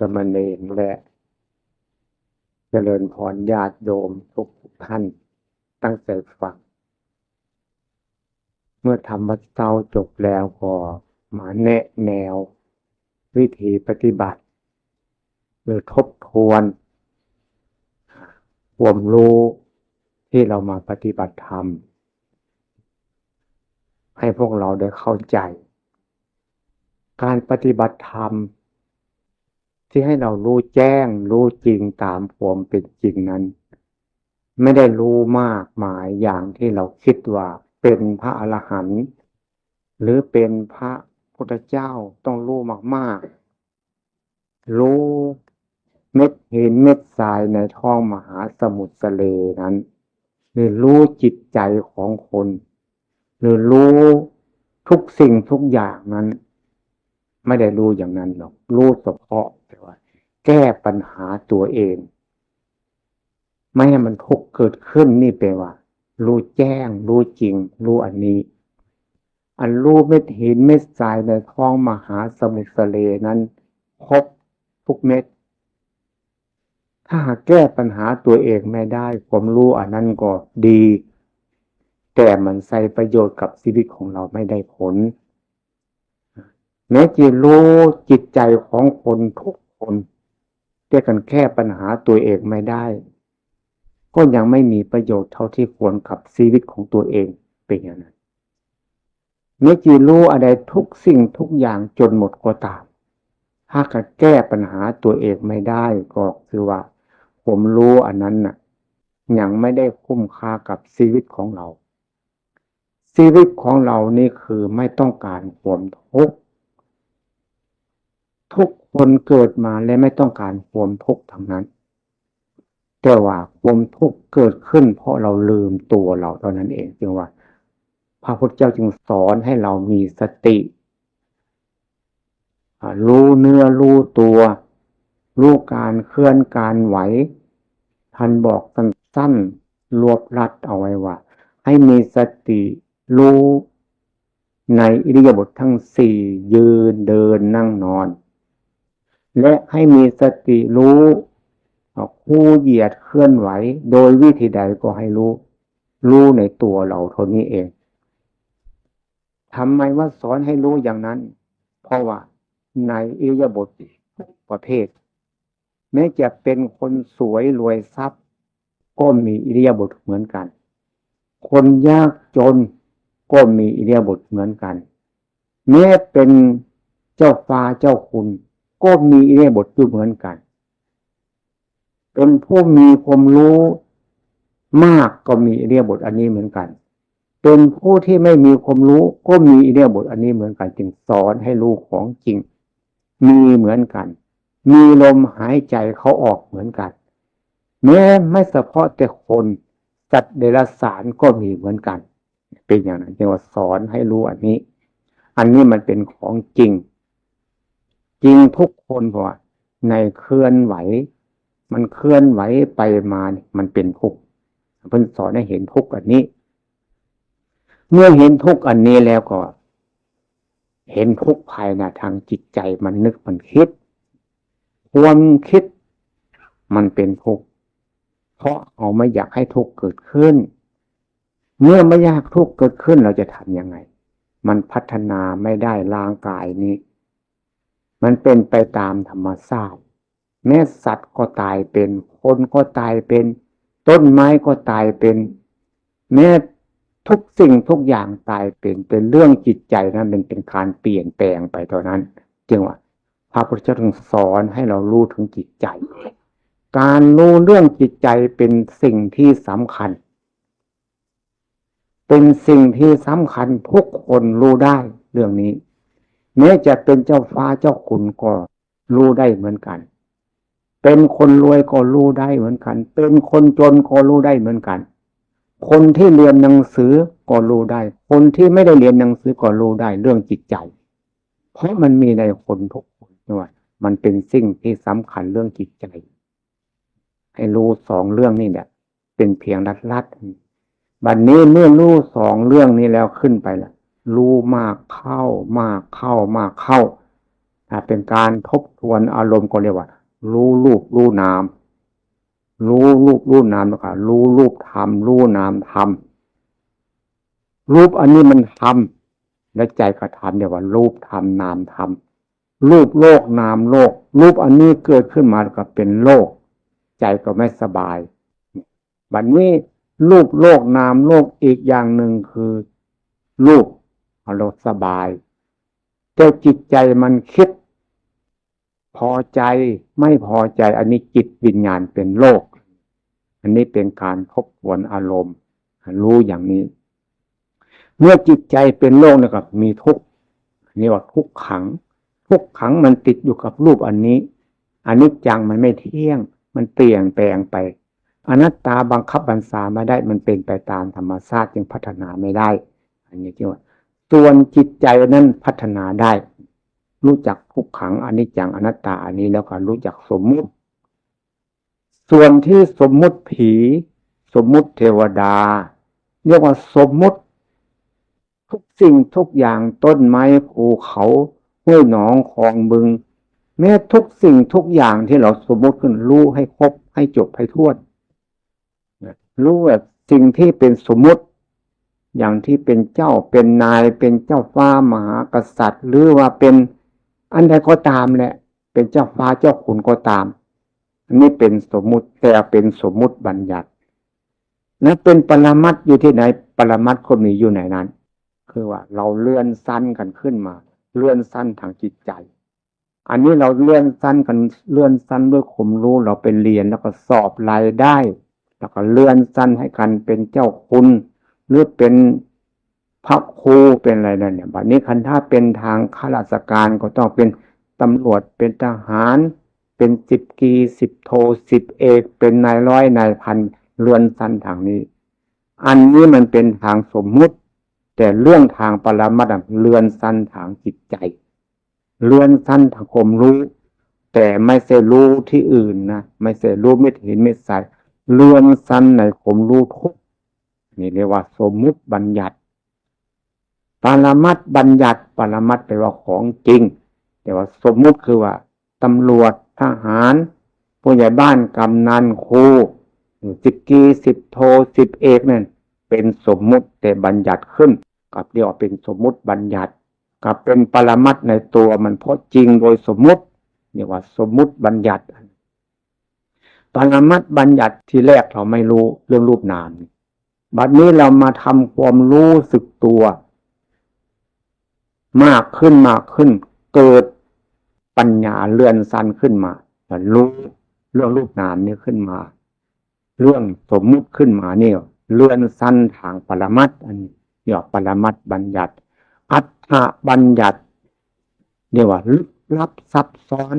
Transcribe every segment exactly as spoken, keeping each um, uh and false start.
ามเณรและเจริญพรญาติโยมทุกท่านตั้งใจฟัง เมื่อธรรมวัดเช้าจบแล้วก็มาแนะแนววิธีปฏิบัติ หรือทบทวนความรู้ที่เรามาปฏิบัติธรรม ให้พวกเราได้เข้าใจ การปฏิบัติธรรม ที่ให้เรารู้แจ้งรู้จริงตามความเป็นจริงนั้น ไม่ได้รู้มากมายอย่างที่เราคิดว่าเป็นพระอรหันต์หรือเป็นพระพุทธเจ้าต้องรู้มากๆ รู้เม็ดหินเม็ดทรายในท้องมหาสมุทรทะเลนั้น หรือรู้จิตใจของคน หรือรู้ทุกสิ่งทุกอย่างนั้น ไม่ได้รู้อย่างนั้นหรอก รู้เฉพาะแต่ว่าแก้ปัญหาตัวเอง ไม่ให้มันทุกข์เกิดขึ้น นี่แปลว่า รู้แจ้งรู้จริง รู้อันนี้ อันรู้เม็ดหินเม็ดทรายในท้องมหาสมุทรทะเลนั้น ครบทุกเม็ด ถ้าหากแก้ปัญหาตัวเองไม่ได้ ความรู้อันนั้นก็ดี แต่มันใช้ประโยชน์กับชีวิตของเราไม่ได้ผล แม้จะรู้จิตใจของคนทุกคน แต่การแก้ปัญหาตัวเองไม่ได้ ก็ยังไม่มีประโยชน์เท่าที่ควรกับชีวิตของตัวเอง เป็นอย่างนั้น แม้จะรู้อะไรทุกสิ่งทุกอย่างจนหมดก็ตาม ถ้าการแก้ปัญหาตัวเองไม่ได้ ก็คือว่าความรู้อันนั้นน่ะ ยังไม่ได้คุ้มค่ากับชีวิตของเรา ชีวิตของเรานี่คือไม่ต้องการความทุกข์ ทุกคนเกิดมาและไม่ต้องการความทุกข์ทั้งนั้น แต่ว่าความทุกข์เกิดขึ้นเพราะเราลืมตัวเราเท่านั้นเอง จึงว่า พระพุทธเจ้าจึงสอนให้เรามีสติ อ่า รู้เนื้อรู้ตัว รู้การเคลื่อนการไหว ท่านบอกสั้นๆ รวบรัดเอาไว้ว่า ให้มีสติรู้ในอิริยาบถทั้งสี่ ยืน เดิน นั่ง นอน และให้มีสติรู้ อ่า คู่เหยียดเคลื่อนไหว โดยวิธีใดก็ให้รู้ รู้ในตัวเราเท่านี้เอง ทำไมว่าสอนให้รู้อย่างนั้น เพราะว่าในอิริยาบถทุกประเภท แม้จะเป็นคนสวยรวยทรัพย์ ก็มีอิริยาบถเหมือนกัน คนยากจนก็มีอิริยาบถเหมือนกัน แม้เป็นเจ้าฟ้าเจ้าคุณ ก็มีอิริยาบถอยู่เหมือนกัน เป็นผู้มีความรู้มากก็มีอิริยาบถอันนี้เหมือนกัน เป็นผู้ที่ไม่มีความรู้ก็มีอิริยาบถอันนี้เหมือนกัน จึงสอนให้รู้ของจริง มีเหมือนกัน มีลมหายใจเข้าออกเหมือนกัน แม้ไม่เฉพาะแต่คน สัตว์เดรัจฉานก็มีเหมือนกัน เป็นอย่างนั้น จึงว่าสอนให้รู้อันนี้ อันนี้มันเป็นของจริง จริงทุกคน เพราะว่าในเคลื่อนไหว มันเคลื่อนไหวไปมาเนี่ย มันเป็นทุกข์ เพิ่นสอนให้เห็นทุกข์อันนี้ เมื่อเห็นทุกข์อันนี้แล้วก็ เห็นทุกข์ภายในทางจิตใจ มันนึกมันคิด ความคิดมันเป็นทุกข์ เพราะเราไม่อยากให้ทุกข์เกิดขึ้น เมื่อไม่อยากทุกข์เกิดขึ้น เราจะทำยังไง มันพัฒนาไม่ได้ร่างกายนี้ มันเป็นไปตามธรรมชาติ แม้สัตว์ก็ตายเป็น คนก็ตายเป็น ต้นไม้ก็ตายเป็น แม้ทุกสิ่งทุกอย่างตายเป็น เป็นเรื่องจิตใจนั้น มันเป็นการเปลี่ยนแปลงไปเท่านั้น จึงว่า พระพุทธเจ้าถึงสอนให้เรารู้ถึงจิตใจ การรู้เรื่องจิตใจเป็นสิ่งที่สำคัญ เป็นสิ่งที่สำคัญ ทุกคนรู้ได้เรื่องนี้ แม้จะเป็นเจ้าฟ้าเจ้าคุณก็รู้ได้เหมือนกัน เป็นคนรวยก็รู้ได้เหมือนกัน เป็นคนจนก็รู้ได้เหมือนกัน คนที่เรียนหนังสือก็รู้ได้ คนที่ไม่ได้เรียนหนังสือก็รู้ได้เรื่องจิตใจ เพราะมันมีในคนทุกคนด้วย มันเป็นสิ่งที่สำคัญเรื่องจิตใจ ให้รู้สองเรื่องนี่แหละ เป็นเพียงลัดๆ บัดนี้เมื่อรู้สองเรื่องนี้แล้วขึ้นไปละ รู้มากเข้า มากเข้า มากเข้า นะเป็นการทบทวนอารมณ์ก็เรียกว่า รู้รูปรู้นาม รู้รูปรู้นามแล้วก็รู้รูปธรรมรู้นามธรรม รูปอันนี้มันธรรม และใจก็ธรรมเรียกว่ารูปธรรมนามธรรม รูปโลกนามโลก รูปอันนี้เกิดขึ้นมาแล้วก็เป็นโลก ใจก็ไม่สบาย บัดนี้รูปโลกนามโลกอีกอย่างหนึ่งคือ รูปเอาเราสบาย แต่จิตใจมันคิด พอใจไม่พอใจ อันนี้จิตวิญญาณเป็นโลก อันนี้เป็นการทบทวนอารมณ์ รู้อย่างนี้ เมื่อจิตใจเป็นโลกเนี่ยก็มีทุกข์ นี่ว่าทุกขัง ทุกขังมันติดอยู่กับรูปอันนี้ อนิจจังมันไม่เที่ยง มันเปลี่ยนแปลงไป อนัตตาบังคับบัญชาไม่ได้ มันเป็นไปตามธรรมชาติจึงพัฒนาไม่ได้ อันนี้ที่ว่า ส่วนจิตใจนั้นพัฒนาได้ รู้จักทุกขังอนิจจังอนัตตาอันนี้แล้วก็รู้จักสมมุติ ส่วนที่สมมุติผี สมมุติเทวดา เรียกว่าสมมุติ ทุกสิ่งทุกอย่างต้นไม้ภูเขาห้วยหนองคลองบึง แม้ทุกสิ่งทุกอย่างที่เราสมมุติขึ้นรู้ให้ครบให้จบให้ถ้วน รู้แบบสิ่งที่เป็นสมมุติ อย่างที่เป็นเจ้าเป็นนายเป็นเจ้าฟ้ามหากษัตริย์ หรือว่าเป็นอันใดก็ตามแหละ เป็นเจ้าฟ้าเจ้าขุนก็ตาม อันนี้เป็นสมมุติแต่เป็นสมมุติบัญญัติ นั้นเป็นปรมัตถ์อยู่ที่ไหน ปรมัตถ์ก็มีอยู่ในนั้น คือว่าเราเลื่อนชั้นกันขึ้นมา เลื่อนชั้นทางจิตใจ อันนี้เราเลื่อนชั้นกัน เลื่อนชั้นด้วยความรู้ เราไปเรียนแล้วก็สอบรายได้ แล้วก็เลื่อนชั้นให้กันเป็นเจ้าคุณ หรือเป็นพระครูเป็นอะไรนั่นเนี่ย บัดนี้คันถ้าเป็นทางข้าราชการก็ต้องเป็นตำรวจเป็นทหาร เป็นสิบตรีสิบโทสิบเอก เป็นนายร้อยนายพัน เลื่อนชั้นทางนี้ อันนี้มันเป็นทางสมมุติ แต่เรื่องทางปรมัตถ์อะเลื่อนชั้นทางจิตใจ เลื่อนชั้นทางความรู้ แต่ไม่ใช่รู้ที่อื่นนะ ไม่ใช่รู้เม็ดหินเม็ดทราย เลื่อนชั้นในความรู้ทุกข์ นี่เรียกว่าสมมุติบัญญัติ ปรมัตถบัญญัติ ปรมัตถแปลว่าของจริง แต่ว่าสมมุติคือว่าตำรวจทหาร ผู้ใหญ่บ้านกำนันครูสิบตรีสิบโทสิบเอกนั่นเป็นสมมุติแต่บัญญัติขึ้น กับเรียกว่าเป็นสมมุติบัญญัติ กับเป็นปรมัตถในตัวมันเพราะจริงโดยสมมุติ เรียกว่าสมมุติบัญญัติ ปรมัตถบัญญัติทีแรกเราไม่รู้เรื่องรูปนาม บัดนี้เรามาทำความรู้สึกตัว มากขึ้นมากขึ้น เกิดปัญญาเลื่อนชั้นขึ้นมา รู้เรื่องรูปนามนี้ขึ้นมา เรื่องสมมุติขึ้นมาเนี่ยเลื่อนชั้นทางปรมัตถ์ อันนี้เรียกว่าปรมัตถบัญญัติ อัฏฐบัญญัติ เรียกว่าลึกลับซับซ้อน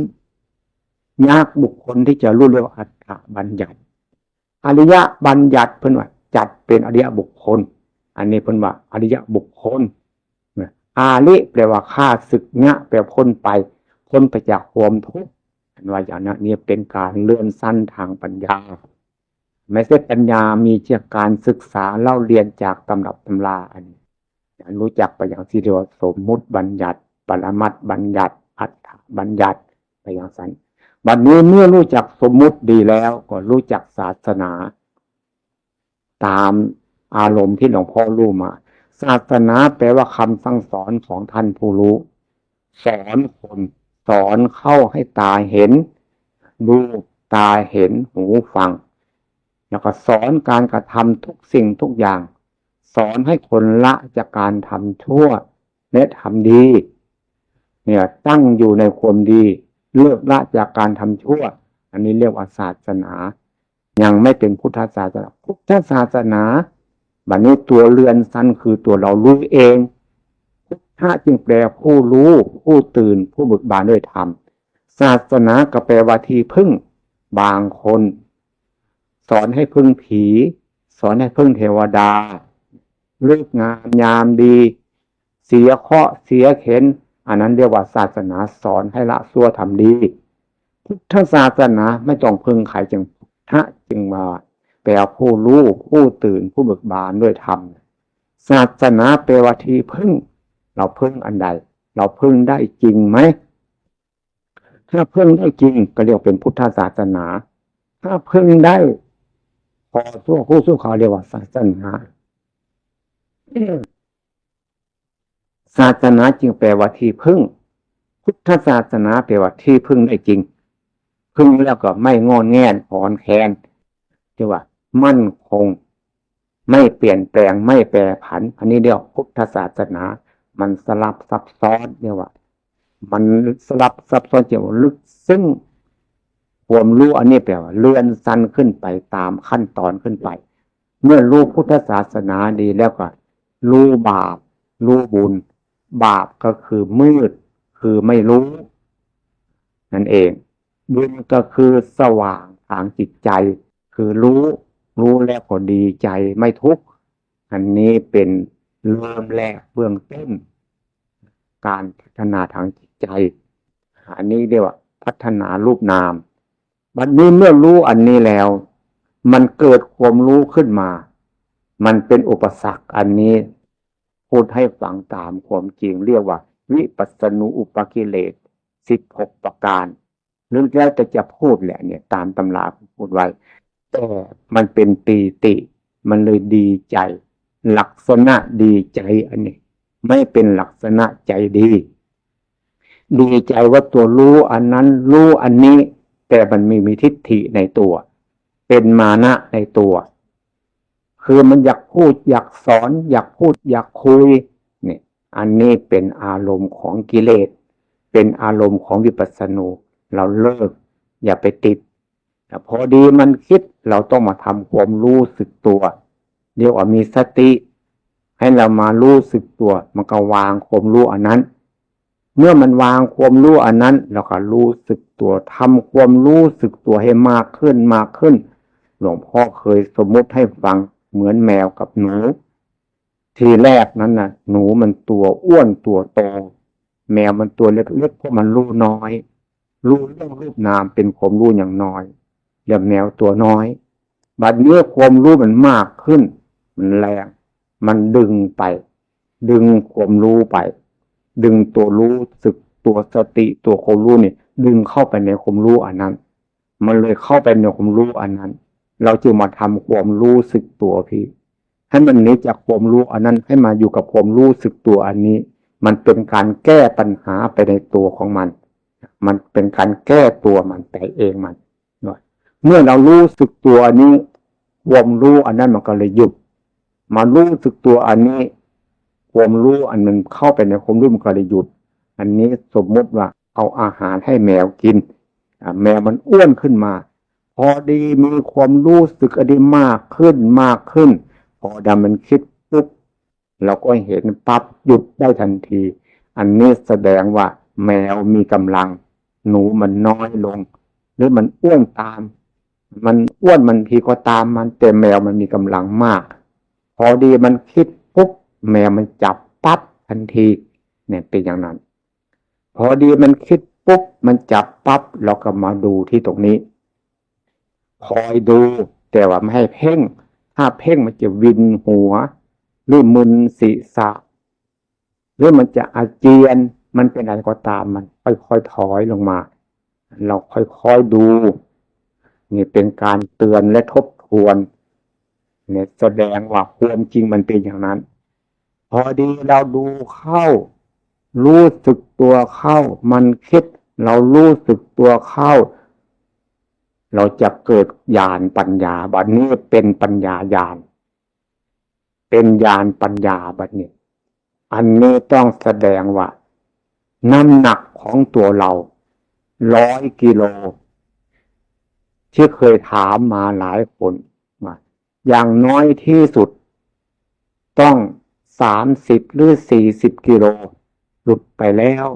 ยากบุคคลที่จะรู้เรียกว่าอัฏฐบัญญัติ อริยบัญญัติเพิ่นว่าจัดเป็นอริยบุคคล อันนี้เพิ่นว่าอริยบุคคล อาริแปลว่าข้าศึก ยะแปลว่าพ้นไป พ้นไปจากความทุกข์ อันว่าอย่างนั้นนี่เป็นการเลื่อนชั้นทางปัญญา ไม่ใช่ปัญญามีจากการศึกษาเล่าเรียนจากตำรับตำรา อันนี้รู้จักไปอย่างที่เรียกว่าสมมุติบัญญัติ ปรมัตถบัญญัติ อัฏฐบัญญัติ ไปอย่างนั้น บัดนี้เมื่อรู้จักสมมุติดีแล้วก็รู้จักศาสนา ตามอารมณ์ที่หลวงพ่อรู้มา ศาสนาแปลว่าคำสั่งสอนของท่านผู้รู้ สอนคน สอนเข้าให้ตาเห็น รูปตาเห็น หูฟัง แล้วก็สอนการกระทำทุกสิ่งทุกอย่าง สอนให้คนละจากการทำชั่วและทำดี เนี่ยตั้งอยู่ในความดี เลิกละจากการทำชั่ว อันนี้เรียกว่าศาสนา ยังไม่เป็นพุทธศาสนา พุทธศาสนา บัดนี้ตัวเลื่อนชั้นคือตัวเรารู้เอง พุทธะจึงแปลผู้รู้ ผู้ตื่น ผู้เบิกบานด้วยธรรม ศาสนาก็แปลว่าที่พึ่ง บางคน สอนให้พึ่งผี สอนให้พึ่งเทวดา ฤกษ์งามยามดี เสียเคราะห์เสียเข็ญ อันนั้นเรียกว่าศาสนาสอนให้ละชั่วทำดี พุทธศาสนาไม่ต้องพึ่งใคร จึงพุทธะจึงมาแปลผู้รู้ ผู้ตื่น ผู้เบิกบานด้วยธรรม ศาสนาแปลว่าที่พึ่ง เราพึ่งอันใด เราพึ่งได้จริงไหม ถ้าพึ่งได้จริงก็เรียกเป็นพุทธศาสนา ถ้าพึ่งได้พอชั่วครู่ชั่วคราวเรียกว่าศาสนา ศาสนาจึงแปลว่าที่พึ่ง พุทธศาสนาแปลว่าที่พึ่งได้จริง พึ่งแล้วก็ไม่งอนแง่นอ่อนแคลน เรียกว่ามั่นคง ไม่เปลี่ยนแปลง ไม่แปรผัน อันนี้เรียกพุทธศาสนา มันสลับซับซ้อน เรียกว่า มันสลับซับซ้อน เรียกว่าลึกซึ้ง ความรู้อันนี้แปลว่าเลื่อนชั้นขึ้นไปตามขั้นตอนขึ้นไป เมื่อรู้พุทธศาสนาดีแล้วก็รู้บาป รู้บุญ บาปก็คือมืด คือไม่รู้ นั่นเอง บุญก็คือสว่างทางจิตใจ คือรู้ รู้แล้วก็ดีใจไม่ทุกข์ อันนี้เป็นเริ่มแรกเบื้องต้น การพัฒนาทางจิตใจ อันนี้เรียกว่าพัฒนารูปนาม บัดนี้เมื่อรู้อันนี้แล้ว มันเกิดความรู้ขึ้นมา มันเป็นอุปสรรคอันนี้ พูดให้ฟังตามความจริง เรียกว่าวิปัสสนูปกิเลสสิบหกประการ หรือแล้วแต่จะพูดแหละเนี่ย ตามตำราพูดไว้ แต่มันเป็นปีติ มันเลยดีใจ ลักษณะดีใจอันนี้ ไม่เป็นลักษณะใจดี ดีใจว่าตัวรู้อันนั้น รู้อันนี้ แต่มันมีมีทิฏฐิในตัว เป็นมานะในตัว คือมันอยากพูดอยากสอน อยากพูดอยากคุย เนี่ย อันนี้เป็นอารมณ์ของกิเลส เป็นอารมณ์ของวิปัสสนู เราเลิก อย่าไปติด แต่พอดีมันคิด เราต้องมาทำความรู้สึกตัว เรียกว่ามีสติ ให้เรามารู้สึกตัว มันก็วางความรู้อันนั้น เมื่อมันวางความรู้อันนั้น เราก็รู้สึกตัว ทำความรู้สึกตัวให้มากขึ้น มากขึ้น หลวงพ่อเคยสมมุติให้ฟังเหมือนแมวกับหนู ทีแรกนั้นน่ะ หนูมันตัวอ้วนตัวโต แมวมันตัวเล็กๆ เพราะมันรู้น้อย รู้เรื่องรูปนามเป็นความรู้อย่างน้อย เรียกแมวตัวน้อย บัดนี้ความรู้มันมากขึ้น มันแรง มันดึงไป ดึงความรู้ไป ดึงตัวรู้สึก ตัวสติ ตัวความรู้นี่ ดึงเข้าไปในความรู้อันนั้น มันเลยเข้าไปในความรู้อันนั้น เราจึงมาทำความรู้สึกตัวพี่ ให้มันหนีจากความรู้อันนั้น ให้มาอยู่กับความรู้สึกตัวอันนี้ มันเป็นการแก้ปัญหาไปในตัวของมัน มันเป็นการแก้ตัวมันไปเองมันเนาะ เมื่อเรารู้สึกตัวอันนี้ ความรู้อันนั้นมันก็เลยหยุด มารู้สึกตัวอันนี้ ความรู้อันมันเข้าไปในความรู้มันก็เลยหยุด อันนี้สมมุติว่าเอาอาหารให้แมวกิน อ่ะ แมวมันอ้วนขึ้นมา พอดีมีความรู้สึกอันนี้มากขึ้น มากขึ้น พอดำมันคิดปุ๊บ เราก็เห็นปั๊บ หยุดได้ทันที อันนี้แสดงว่าแมวมีกำลัง หนูมันน้อยลง หรือมันอ้วนตาม มันอ้วนมันพีก็ตามมัน แต่แมวมันมีกำลังมาก พอดีมันคิดปุ๊บ แมวมันจับปั๊บทันที เนี่ยเป็นอย่างนั้น พอดีมันคิดปุ๊บ มันจับปั๊บ เราก็มาดูที่ตรงนี้ คอยดู แต่ว่าไม่ให้เพ่ง ถ้าเพ่งมันจะวินหัว หรือมึนศีรษะ หรือมันจะอาเจียน มันเป็นอะไรก็ตาม มันค่อยๆถอยลงมา เราค่อยๆดู นี่เป็นการเตือนและทบทวน เนี่ยแสดงว่าความจริงมันเป็นอย่างนั้น พอดีเราดูเข้า รู้สึกตัวเข้า มันคิด เรารู้สึกตัวเข้า เราจะเกิดญาณปัญญา บัดนี้เป็นปัญญาญาณ เป็นญาณปัญญาบัดนี้ อันนี้ต้องแสดงว่า น้ำหนักของตัวเราร้อยกิโล ที่เคยถามมาหลายคนว่า อย่างน้อยที่สุดต้องสามสิบหรือสี่สิบกิโล หลุดไปแล้ว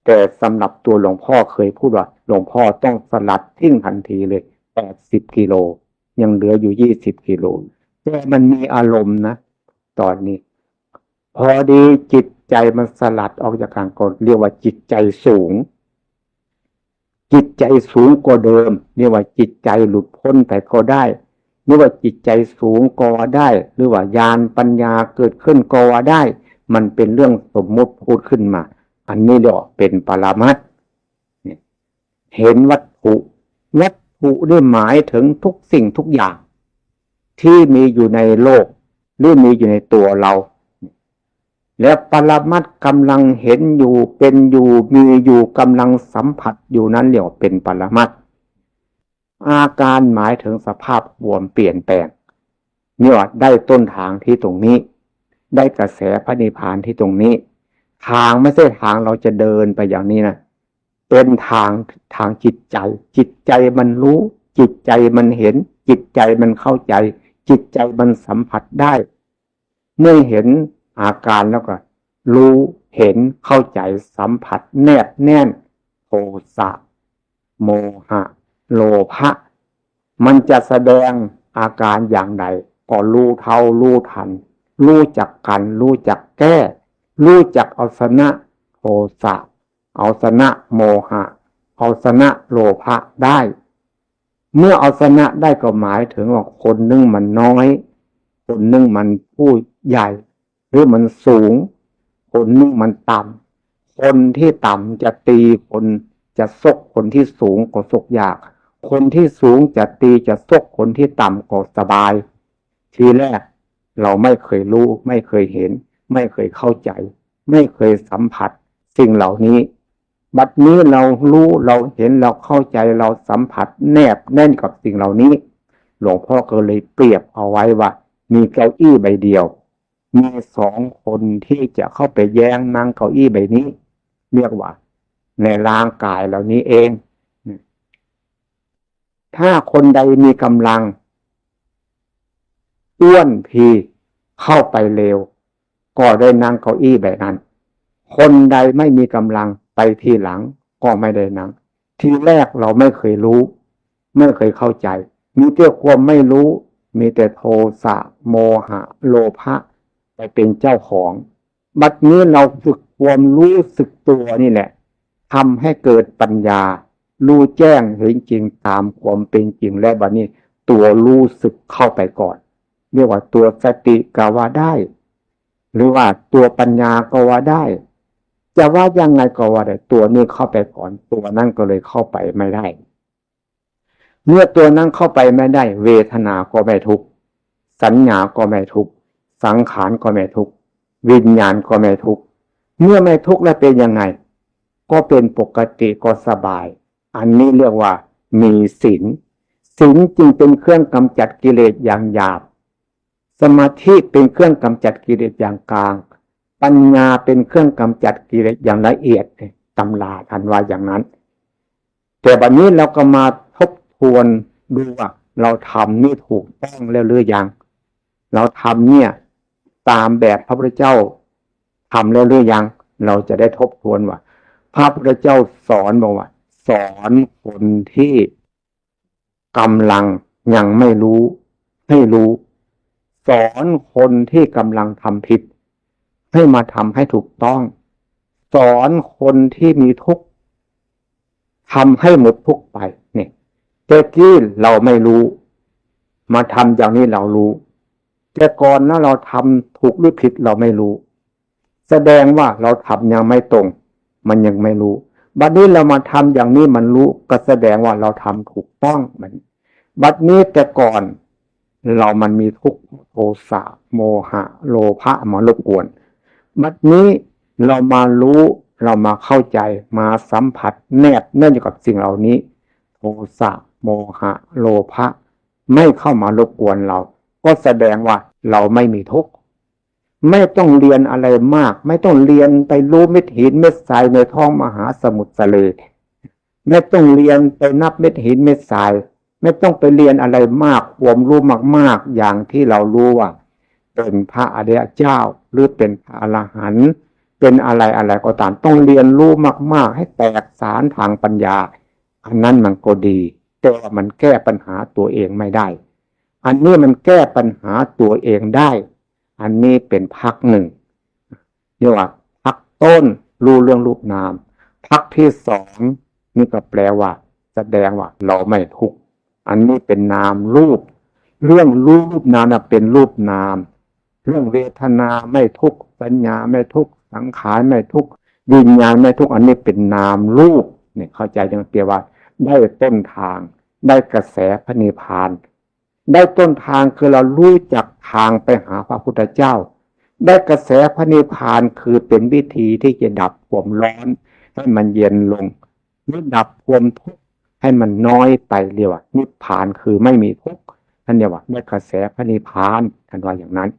แต่สำหรับตัวหลวงพ่อเคยพูดว่า หลวงพ่อต้องสลัดทิ้งทันทีเลยแปดสิบกิโล ยังเหลืออยู่ยี่สิบกิโล แต่มันมีอารมณ์นะ ตอนนี้ พอดีจิตใจมันสลัดออกจากกัน ก็เรียกว่าจิตใจสูง จิตใจสูงกว่าเดิม เรียกว่าจิตใจหลุดพ้นไปก็ได้ เรียกว่าจิตใจสูงก็ว่าได้ หรือว่าญาณปัญญาเกิดขึ้นก็ว่าได้ มันเป็นเรื่องสมมุติพูดขึ้นมา อันนี้เรียกว่าเป็นปรมัตถ์ เห็นวัตถุ วัตถุนี่หมายถึงทุกสิ่งทุกอย่าง ที่มีอยู่ในโลก หรือมีอยู่ในตัวเรา และปรมัตถ์กำลังเห็นอยู่ เป็นอยู่ มีอยู่ กำลังสัมผัสอยู่นั้นเรียกว่าเป็นปรมัตถ์ อาการหมายถึงสภาพความเปลี่ยนแปลง นี่ว่าได้ต้นทางที่ตรงนี้ ได้กระแสพระนิพพานที่ตรงนี้ ทางไม่ใช่ทางเราจะเดินไปอย่างนี้นะ เป็นทาง ทางจิตใจ จิตใจมันรู้ จิตใจมันเห็น จิตใจมันเข้าใจ จิตใจมันสัมผัสได้ เมื่อเห็นอาการแล้วก็รู้ เห็น เข้าใจ สัมผัส แนบแน่น โทสะ โมหะ โลภะ มันจะแสดงอาการอย่างใด ก็รู้เท่ารู้ทัน รู้จักกัน รู้จักแก้ รู้จักเอาชนะโทสะ เอาชนะโมหะ เอาชนะโลภะได้ เมื่อเอาชนะได้ก็หมายถึงว่าคนหนึ่งมันน้อย คนหนึ่งมันผู้ใหญ่ หรือมันสูง คนหนึ่งมันต่ำ คนที่ต่ำจะตีคน จะชกคนที่สูงก็ชกยาก คนที่สูงจะตีจะชกคนที่ต่ำก็สบาย ทีแรกเราไม่เคยรู้ ไม่เคยเห็น ไม่เคยเข้าใจ ไม่เคยสัมผัสสิ่งเหล่านี้ บัดนี้เรารู้ เราเห็น เราเข้าใจ เราสัมผัสแนบแน่นกับสิ่งเหล่านี้ หลวงพ่อก็เลยเปรียบเอาไว้ว่า มีเก้าอี้ใบเดียว มีสองคนที่จะเข้าไปแย่งนั่งเก้าอี้ใบนี้ เรียกว่าในร่างกายเหล่านี้เอง ถ้าคนใดมีกำลังอ้วนพีเข้าไปเร็ว ก็ได้นั่งเก้าอี้ใบนั้น คนใดไม่มีกำลังไปทีหลังก็ไม่ได้นั่ง ทีแรกเราไม่เคยรู้ ไม่เคยเข้าใจ มีแต่ความไม่รู้ มีแต่โทสะ โมหะ โลภะ ไปเป็นเจ้าของ บัดนี้เราฝึกความรู้สึกตัวนี่แหละทำให้เกิดปัญญา รู้แจ้งเห็นจริงตามความเป็นจริง และบัดนี้ตัวรู้สึกเข้าไปก่อน เรียกว่าตัวสติก็ว่าได้ หรือว่าตัวปัญญาก็ว่าได้ จะว่ายังไงก็ว่าได้ ตัวนี้เข้าไปก่อน ตัวนั้นก็เลยเข้าไปไม่ได้ เมื่อตัวนั้นเข้าไปไม่ได้ เวทนาก็ไม่ทุกข์ สัญญาก็ไม่ทุกข์ สังขารก็ไม่ทุกข์ วิญญาณก็ไม่ทุกข์ เมื่อไม่ทุกข์แล้วเป็นยังไง ก็เป็นปกติ ก็สบาย อันนี้เรียกว่ามีศีล ศีลจึงเป็นเครื่องกำจัดกิเลสอย่างหยาบ สมาธิเป็นเครื่องกำจัดกิเลสอย่างกลาง ปัญญาเป็นเครื่องกำจัดกิเลสอย่างละเอียด ตำราท่านว่าอย่างนั้น แต่บัดนี้เราก็มาทบทวนดูว่าเราทำนี่ถูกต้องแล้วหรือยัง เราทำเนี่ยตามแบบพระพุทธเจ้าทำแล้วหรือยัง เราจะได้ทบทวนว่า พระพุทธเจ้าสอนบอกว่า สอนคนที่กำลังยังไม่รู้ให้รู้ สอนคนที่กำลังทำผิดให้มาทำให้ถูกต้อง สอนคนที่มีทุกข์ทำให้หมดทุกข์ไป เนี่ย แต่กี้เราไม่รู้ มาทำอย่างนี้เรารู้ แต่ก่อนนะเราทำถูกหรือผิดเราไม่รู้ แสดงว่าเราทำยังไม่ตรง มันยังไม่รู้ บัดนี้เรามาทำอย่างนี้มันรู้ ก็แสดงว่าเราทำถูกต้องมัน บัดนี้แต่ก่อนเรามันมีทุกข์ โทสะ โมหะ โลภะมารบกวน บัดนี้เรามารู้ เรามาเข้าใจ มาสัมผัสแนบแน่นอยู่กับสิ่งเหล่านี้ โทสะ โมหะ โลภะ ไม่เข้ามารบกวนเรา ก็แสดงว่าเราไม่มีทุกข์ ไม่ต้องเรียนอะไรมาก ไม่ต้องเรียนไปรู้เม็ดหินเม็ดทรายในท้องมหาสมุทรทะเล ไม่ต้องเรียนไปนับเม็ดหินเม็ดทราย ไม่ต้องไปเรียนอะไรมาก ความรู้มากๆ อย่างที่เรารู้ว่า เป็นพระอริยเจ้า หรือเป็นพระอรหันต์ เป็นอะไรอะไรก็ตาม ต้องเรียนรู้มากๆ ให้แตกฉานทางปัญญา อันนั้นมันก็ดี แต่ว่ามันแก้ปัญหาตัวเองไม่ได้ อันนี้มันแก้ปัญหาตัวเองได้ อันนี้เป็นภาคหนึ่ง เรียกว่าภาคต้น รู้เรื่องรูปนาม ภาคที่สอง นี่ก็แปลว่า แสดงว่าเราไม่ทุกข์ อันนี้เป็นนามรูป เรื่องรู้รูปนามนะเป็นรูปนาม เรื่องเวทนาไม่ทุกข์ สัญญาไม่ทุกข์ สังขารไม่ทุกข์ วิญญาณไม่ทุกข์ อันนี้เป็นนามรูป เนี่ย เข้าใจยังเปรียบว่า ได้ต้นทาง ได้กระแสพระนิพพาน ได้ต้นทางคือเรารู้จักทางไปหาพระพุทธเจ้า ได้กระแสพระนิพพานคือเป็นวิธีที่จะดับความร้อนให้มันเย็นลง หรือดับความทุกข์ให้มันน้อยไป เรียกว่านิพพานคือไม่มีทุกข์ ท่านเรียกว่าได้กระแสพระนิพพาน ท่านว่าอย่างนั้น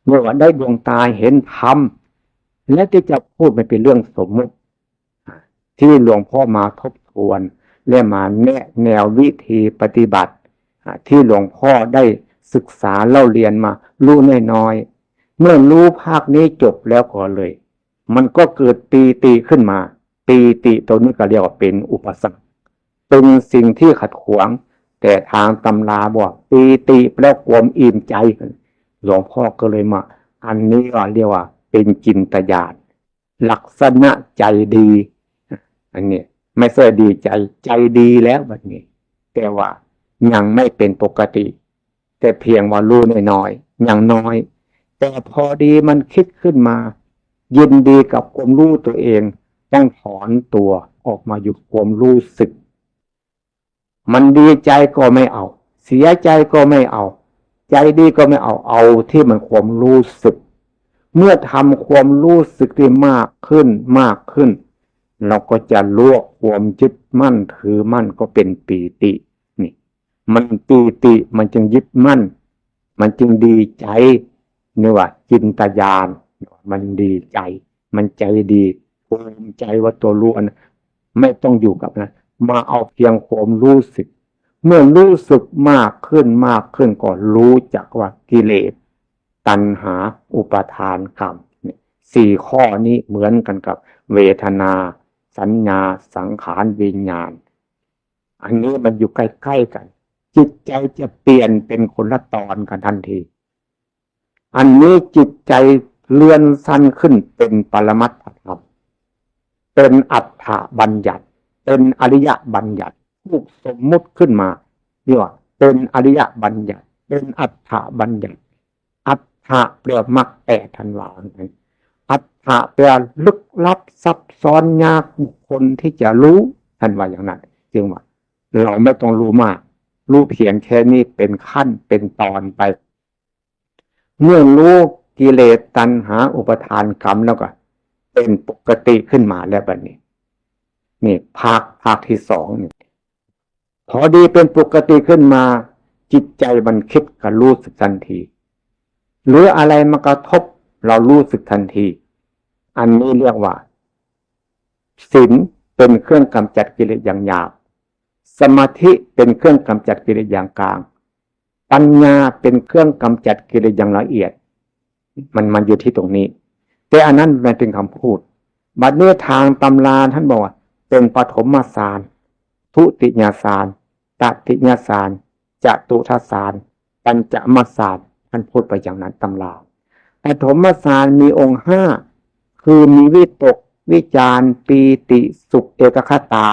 เรียกว่าได้ดวงตาเห็นธรรม และที่จะพูดมันเป็นเรื่องสมมุติ ที่หลวงพ่อมาทบทวน และมาแนะแนววิธีปฏิบัติ ที่หลวงพ่อได้ศึกษาเล่าเรียนมา รู้น้อยๆ เมื่อรู้ภาคนี้จบแล้วก็เลย มันก็เกิดปีติขึ้นมา ปีติตัวนี้ก็เรียกว่าเป็นอุปสรรค เป็นสิ่งที่ขัดขวาง แต่ทางตำราบอกปีติแปลว่าความอิ่มใจ หลวงพ่อก็เลยมา อันนี้ก็เรียกว่าเป็นจินตญาณ ลักษณะใจดี อันนี้ไม่ใช่ดีใจ ใจดีแล้วบัดนี้ แต่ว่ายังไม่เป็นปกติ แต่เพียงว่ารู้น้อยๆ ยังน้อย แต่พอดีมันคิดขึ้นมา ยินดีกับความรู้ตัวเอง ต้องถอนตัวออกมาอยู่ความรู้สึก มันดีใจก็ไม่เอา เสียใจก็ไม่เอา ใจดีก็ไม่เอา เอาที่มันความรู้สึก เมื่อทำความรู้สึกที่มากขึ้น มากขึ้น เราก็จะลวกความยึดมั่นถือมั่นก็เป็นปีติ นี่ มันปีติ มันจึงยึดมั่น มันจึงดีใจ นี่ว่าจินตญาณ มันดีใจ มันใจดี ภูมิใจว่าตัวรู้อันนั้น ไม่ต้องอยู่กับนั้น มาเอาเพียงความรู้สึก เมื่อรู้สึกมากขึ้น มากขึ้น ก็รู้จักว่ากิเลส ตัณหา อุปาทาน กรรม เนี่ย สี่ข้อนี้เหมือนกันกับเวทนา สัญญา สังขาร วิญญาณ อันนี้มันอยู่ใกล้ๆกัน จิตใจจะเปลี่ยนเป็นคนละตอนกันทันที อันนี้จิตใจเลื่อนสั้นขึ้นเป็นปรมัตถธรรม เป็นอัฏฐบัญญัติ เป็นอริยบัญญัติ ถูกสมมุติขึ้นมา เรียกว่าเป็นอริยบัญญัติ เป็นอัฏฐบัญญัติ อัฏฐะแปลว่ามรรคแปด ท่านว่า อัฏฐะแปลว่าลึกลับซับซ้อนยากบุคคลที่จะรู้ ท่านว่าอย่างนั้น จึงว่า เราไม่ต้องรู้มาก รู้เพียงแค่นี้เป็นขั้นเป็นตอนไป เมื่อรู้กิเลสตัณหาอุปาทานกรรมแล้วก็เป็นปกติขึ้นมาแล้วบัดนี้ นี่ภาค ภาคที่สองนี่ พอดีเป็นปกติขึ้นมา จิตใจมันคิดก็รู้สึกทันที หรืออะไรมากระทบเรารู้สึกทันที อันนี้เรียกว่า ศีลเป็นเครื่องกำจัดกิเลสอย่างหยาบ สมาธิเป็นเครื่องกำจัดกิเลสอย่างกลาง ปัญญาเป็นเครื่องกำจัดกิเลสอย่างละเอียด มัน มันอยู่ที่ตรงนี้ แต่อันนั้นมันเป็นคำพูด บัดนี้ทางตำราท่านบอกว่า เป็นปฐมฌาน ทุติยฌาน ตติยฌาน จตุตถฌาน ปัญจมฌาน ท่านพูดไปอย่างนั้นตำรา ปฐมฌานมีองค์ห้า คือมีวิตก วิจาร ปีติ สุข เอกคตา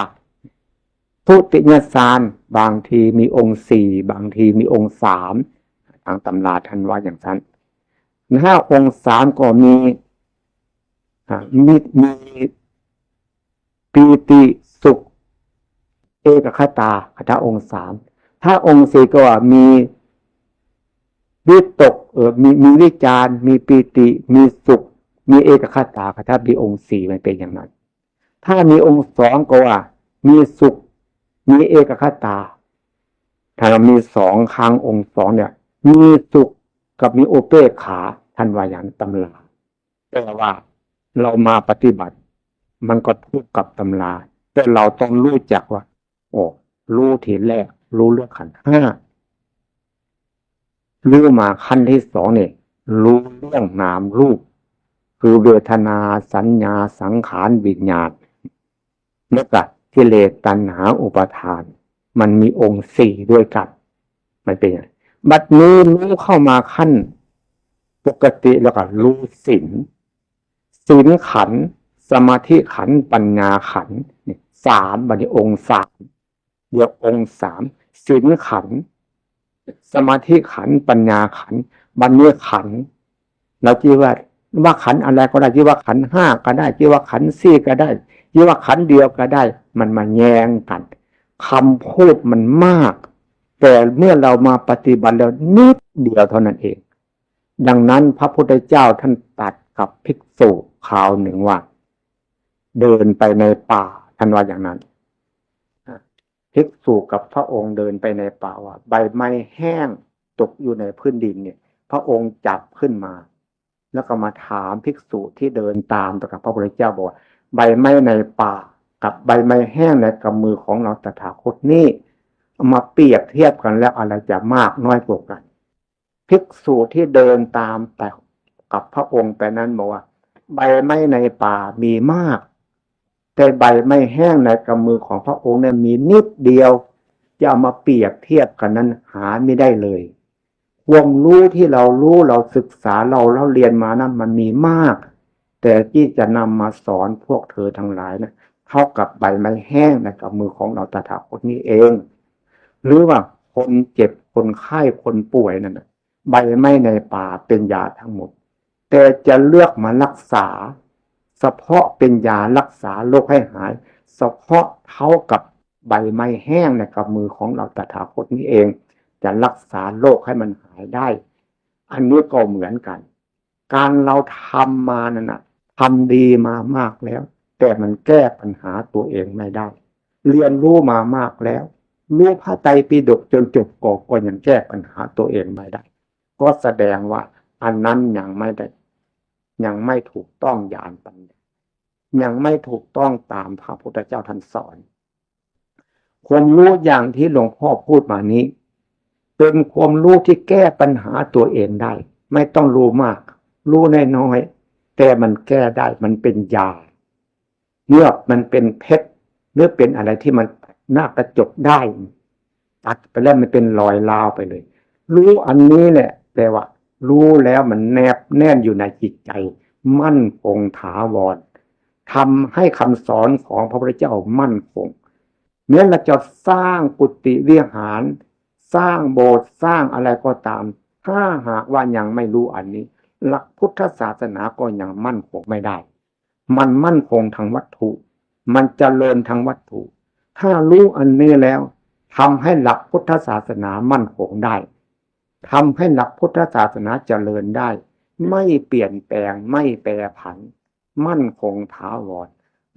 ทุติยฌานบางทีมีองค์สี่ บางทีมีองค์สาม ทางตำราท่านว่าอย่างนั้น ถ้าองค์สามก็มี อ่า มี มีปีติ สุข เอกคตา ถ้าองค์สาม ถ้าองค์สี่ก็ว่ามีวิตก เออ มี มีวิจาร มีปีติ มีสุข มีเอกคตา ถ้ามีองค์สี่มันเป็นอย่างนั้น ถ้ามีองค์สองก็ว่า มีสุข มีเอกคตา ถ้าเรามีสองครั้งองค์สองเนี่ย มีสุขกับมีอุเปกขา ท่านว่าอย่างตำรา แต่ว่าเรามาปฏิบัติ มันก็ทุกข์กับตำรา แต่เราต้องรู้จักว่า โอ้ รู้ทีแรก รู้เรื่องขันธ์ห้า รู้มาขั้นที่สองนี่ รู้เรื่องนามรูป คือเวทนา สัญญา สังขาร วิญญาณ แล้วก็กิเลส ตัณหา อุปาทาน มันมีองค์สี่ด้วยกัน มันเป็นอย่างนั้น บัดนี้รู้เข้ามาขั้นปกติแล้วก็รู้ศีล ศีลขันธ์ สมาธิขันธ์ ปัญญาขันธ์ นี่สาม บัดนี้องค์สาม เรียกองค์สาม ศีลขันธ์ สมาธิขันธ์ ปัญญาขันธ์ บัดนี้ขันธ์ เราคิดว่า ว่าขันธ์อะไรก็ได้ จะว่าขันธ์ห้าก็ได้ จะว่าขันธ์สี่ก็ได้ จะว่าขันธ์เดียวก็ได้ มันมาแย้งกัน คำพูดมันมาก แต่เมื่อเรามาปฏิบัติแล้วนิดเดียวเท่านั้นเอง ดังนั้นพระพุทธเจ้าท่านตรัสกับภิกษุคราวหนึ่งว่า เดินไปในป่า ท่านว่าอย่างนั้น ภิกษุกับพระองค์เดินไปในป่า ว่าใบไม้แห้งตกอยู่ในพื้นดินเนี่ย พระองค์จับขึ้นมา แล้วก็มาถามภิกษุที่เดินตามไปกับพระพุทธเจ้า บอกว่าใบไม้ในป่ากับใบไม้แห้งในกำมือของเราตถาคตนี่ เอามาเปรียบเทียบกันแล้วอะไรจะมากน้อยกว่ากัน ภิกษุที่เดินตามแต่กับพระองค์ไปนั้นบอกว่า ใบไม้ในป่ามีมาก แต่ใบไม้แห้งในกำมือของพระองค์เนี่ยมีนิดเดียว จะเอามาเปรียบเทียบกันนั้นหาไม่ได้เลย ความรู้ที่เรารู้เราศึกษาเราเราเรียนมานั้นมันมีมาก แต่ที่จะนำมาสอนพวกเธอทั้งหลายนะ เท่ากับใบไม้แห้งในกำมือของเราตถาคตนี้เอง หรือว่าคนเจ็บคนไข้คนป่วยนั่นนะ ใบไม้ในป่าเป็นยาทั้งหมด แต่จะเลือกมารักษา เฉพาะเป็นยารักษาโรคให้หาย เฉพาะเท่ากับใบไม้แห้งในกำมือของเราตถาคตนี้เอง จะรักษาโรคให้มันหายได้ อันนี้ก็เหมือนกัน การเราทำมานั่นนะ ทำดีมามากแล้ว แต่มันแก้ปัญหาตัวเองไม่ได้ เรียนรู้มามากแล้ว รู้พระไตรปิฎกจนจบก็ก็ยังแก้ปัญหาตัวเองไม่ได้ ก็แสดงว่าอันนั้นยังไม่ได้ ยังไม่ถูกต้องญาณปัญญา ยังไม่ถูกต้องตามพระพุทธเจ้าท่านสอน ความรู้อย่างที่หลวงพ่อพูดมานี้ เป็นความรู้ที่แก้ปัญหาตัวเองได้ ไม่ต้องรู้มาก รู้น้อยๆ แต่มันแก้ได้ มันเป็นยา เมือกมันเป็นเพชร หรือเป็นอะไรที่มันหน้ากระจกได้ ตัดไปแล้วมันเป็นรอยร้าวไปเลย รู้อันนี้แหละ แต่ว่ารู้แล้วมันแนบแน่นอยู่ในจิตใจ มั่นคงถาวร ทำให้คำสอนของพระพุทธเจ้ามั่นคง แม้เราจะสร้างกุฏิวิหาร สร้างโบสถ์ สร้างอะไรก็ตาม ถ้าหากว่ายังไม่รู้อันนี้ หลักพุทธศาสนาก็ยังมั่นคงไม่ได้ มันมั่นคงทางวัตถุ มันเจริญทางวัตถุ ถ้ารู้อันนี้แล้ว ทำให้หลักพุทธศาสนามั่นคงได้ ทำให้หลักพุทธศาสนาเจริญได้ ไม่เปลี่ยนแปลง ไม่แปรผัน มั่นคงถาวร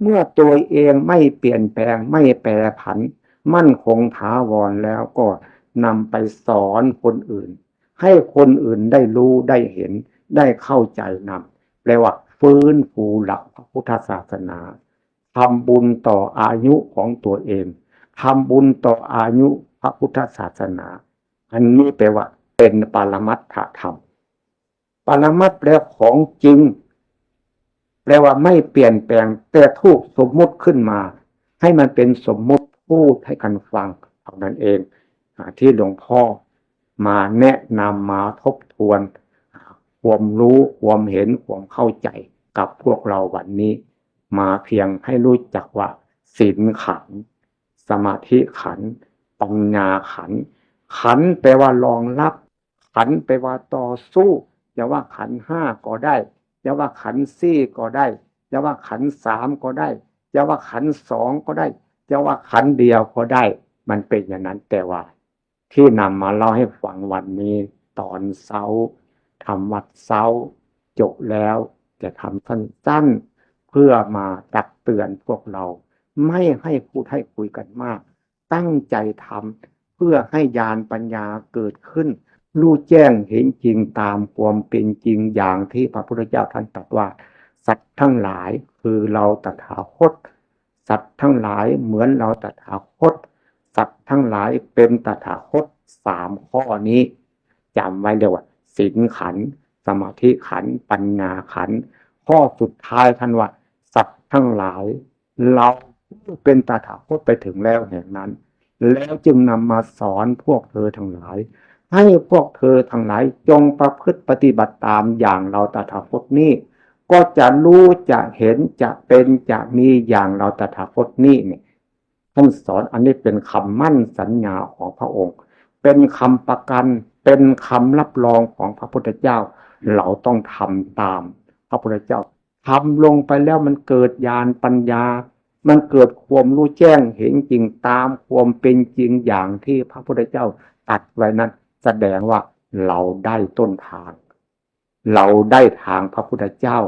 เมื่อตัวเองไม่เปลี่ยนแปลง ไม่แปรผัน มั่นคงถาวรแล้วก็นำไปสอนคนอื่น ให้คนอื่นได้รู้ได้เห็น ได้เข้าใจนำ แปลว่าฟื้นฟูหลักพระพุทธศาสนา ทำบุญต่ออายุของตัวเอง ทำบุญต่ออายุพระพุทธศาสนา อันนี้แปลว่าเป็นปรมัตถธรรม ปรมัตถ์แปลของจริง แปลว่าไม่เปลี่ยนแปลง แต่ถูกสมมุติขึ้นมา ให้มันเป็นสมมุติพูดให้กันฟังเท่านั้นเอง อ่า ที่หลวงพ่อมาแนะนำมาทบทวน อ่า ความรู้ความเห็นความเข้าใจกับพวกเราวันนี้ มาเพียงให้รู้จักว่าศีลขันธ์ สมาธิขันธ์ ปัญญาขันธ์ ขันธ์แปลว่ารองรับ ขันธ์แปลว่าต่อสู้ จะว่าขันธ์ห้าก็ได้ จะว่าขันธ์สี่ก็ได้ จะว่าขันธ์สามก็ได้ จะว่าขันธ์สองก็ได้ จะว่าขันธ์เดียวก็ได้ มันเป็นอย่างนั้น แต่ว่าที่นำมาเล่าให้ฟังวันนี้ ตอนเช้า ทำวัดเช้า จบแล้วจะทำสั้นๆ เพื่อมาตักเตือนพวกเรา ไม่ให้พูดให้คุยกันมาก ตั้งใจทำเพื่อให้ญาณปัญญาเกิดขึ้น รู้แจ้งเห็นจริงตามความเป็นจริงอย่างที่พระพุทธเจ้าท่านตรัสว่า สัตว์ทั้งหลายคือเราตถาคต สัตว์ทั้งหลายเหมือนเราตถาคต สัตว์ทั้งหลายเป็นตถาคต สามข้อนี้จำไว้เลยว่า ศีลขันธ์ สมาธิขันธ์ ปัญญาขันธ์ ข้อสุดท้ายท่านว่า สัตว์ทั้งหลาย เราเป็นตถาคตไปถึงแล้วแห่งนั้น แล้วจึงนำมาสอนพวกเธอทั้งหลาย ให้พวกเธอทั้งหลายจงประพฤติปฏิบัติตามอย่างเราตถาคตนี้ ก็จะรู้จะเห็นจะเป็นจะมีอย่างเราตถาคตนี้เนี่ย ท่านสอนอันนี้เป็นคำมั่นสัญญาของพระองค์ เป็นคำประกัน เป็นคำรับรองของพระพุทธเจ้า เราต้องทำตาม พ ระพุทธเจ้า ทำลงไปแล้วมันเกิดญาณปัญญา มันเกิดความรู้แจ้งเห็นจริงตามความเป็นจริงอย่างที่พระพุทธเจ้าตรัสไว้นั้น แสดงว่าเราได้ต้นทาง เราได้ทางพระพุทธเจ้า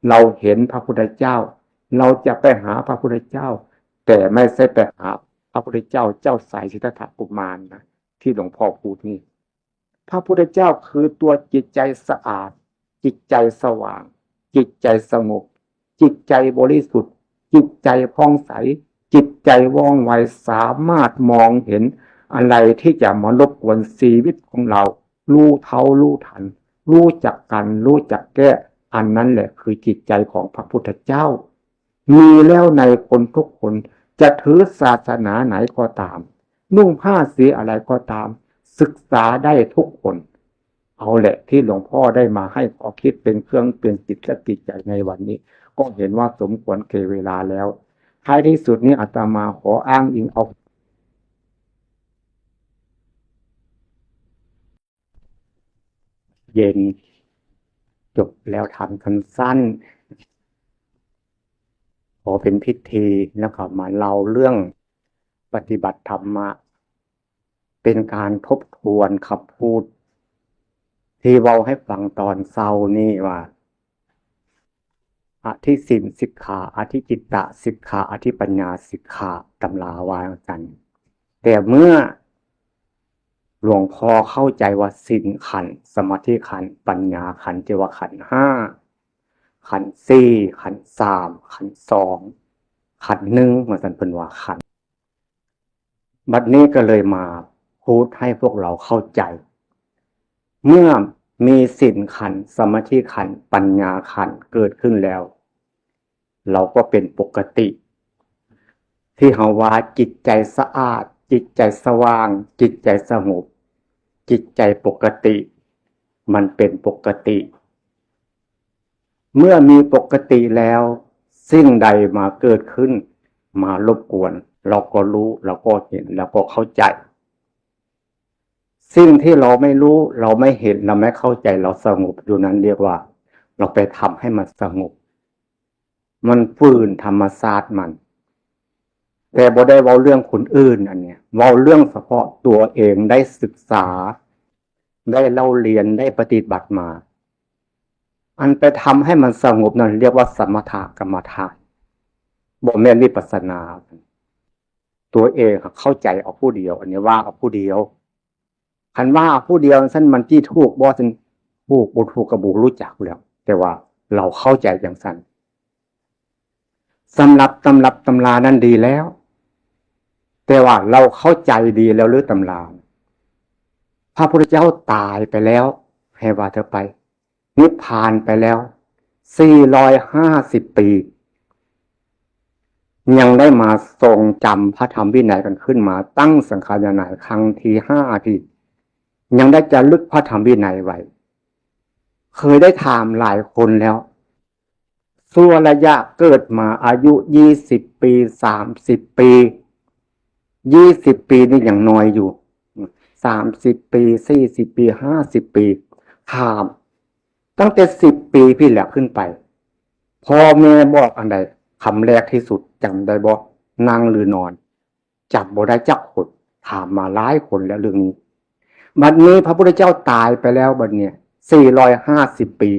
เราเห็นพระพุทธเจ้า เราจะไปหาพระพุทธเจ้า แต่ไม่ใช่ไปหาพระพุทธเจ้า เจ้าสายสิทธัตถกุมารนะ ที่หลวงพ่อพูดนี่ พระพุทธเจ้าคือตัวจิตใจสะอาด จิตใจสว่าง จิตใจสงบ จิตใจบริสุทธิ์ จิตใจผ่องใส จิตใจว่องไว สามารถมองเห็นอะไรที่จะมารบกวนชีวิตของเรา รู้เท่ารู้ทัน รู้จักกัน รู้จักแก้ อันนั้นแหละคือจิตใจของพระพุทธเจ้า มีแล้วในคนทุกคน จะถือศาสนาไหนก็ตาม นุ่งผ้าสีอะไรก็ตาม ศึกษาได้ทุกคน เอาแหละที่หลวงพ่อได้มาให้ข้อคิดเป็นเครื่องเตือนจิตและจิตใจในวันนี้ ก็เห็นว่าสมควรแก่เวลาแล้ว ท้ายที่สุดนี้อาตมาขออ้างอิงเอา เย็น จบแล้วทำสั้นๆ ขอเป็นพิธีแล้วก็มาเล่าเรื่องปฏิบัติธรรมะ เป็นการทบทวนคำพูด ที่เว้าให้ฟังตอนเช้านี้ว่า อธิศีลสิกขา อธิจิตตสิกขา อธิปัญญาสิกขา ตำราว่าจั่งซั้น แต่เมื่อหลวงพ่อเข้าใจว่าศีลขันธ์ สมาธิขันธ์ ปัญญาขันธ์ ที่ว่าขันธ์ห้า ขันธ์สี่ ขันธ์สาม ขันธ์สอง ขันธ์หนึ่ง ว่าซั่น เพิ่นว่าขันธ์ บัดนี้ก็เลยมาพูดให้พวกเราเข้าใจ เมื่อมีศีลขันธ์ สมาธิขันธ์ ปัญญาขันธ์เกิดขึ้นแล้ว เราก็เป็นปกติ ที่เฮาว่าจิตใจสะอาด จิตใจสว่าง จิตใจสงบ จิตใจปกติ มันเป็นปกติ เมื่อมีปกติแล้ว สิ่งใดมาเกิดขึ้น มารบกวน เราก็รู้ เราก็เห็น เราก็เข้าใจ สิ่งที่เราไม่รู้ เราไม่เห็น เราไม่เข้าใจ เราสงบอยู่นั้นเรียกว่า เราไปทำให้มันสงบ มันฝืนธรรมชาติมัน แต่บ่ได้เว้าเรื่องคนอื่น อันเนี้ย เว้าเรื่องเฉพาะตัวเองได้ศึกษา ได้เล่าเรียน ได้ปฏิบัติมา อันไปทำให้มันสงบนั่นเรียกว่าสมถกรรมฐาน บ่แม่นวิปัสสนา ตัวเองเข้าใจเอาผู้เดียว อันนี้ว่าเอาผู้เดียว คันว่าเอาผู้เดียวซั่นมันสิถูกบ่ ซั่นถูกบ่ถูกก็บ่รู้จักแล้ว แต่ว่าเราเข้าใจจั่งซั่น สำหรับตำรับตำรานั้นดีแล้ว แต่ว่าเราเข้าใจดีแล้วหรือตำรา พระพุทธเจ้าตายไปแล้ว ให้ว่าเถอะไป นิพพานไปแล้ว สี่ร้อยห้าสิบปี ยังได้มาทรงจำพระธรรมวินัยกันขึ้นมา ตั้งสังฆายนาครั้งที่ห้าที่ ยังได้จารึกพระธรรมวินัยไว้ เคยได้ถามหลายคนแล้ว ชั่วระยะเกิดมาอายุยี่สิบปี สามสิบปี ยี่สิบปีนี่ยังน้อยอยู่ สามสิบปี สี่สิบปี ห้าสิบปี ถาม ตั้งแต่สิบปีพี้นแหละขึ้นไป พ่อแม่บอกอันใด คำแรกที่สุดจำได้บ่ นั่งหรือนอน จำบ่ได้จักคน ถามมาหลายคนแล้วเรื่องนี้ บัดนี้พระพุทธเจ้าตายไปแล้วบัดเนี้ย สี่ร้อยห้าสิบปี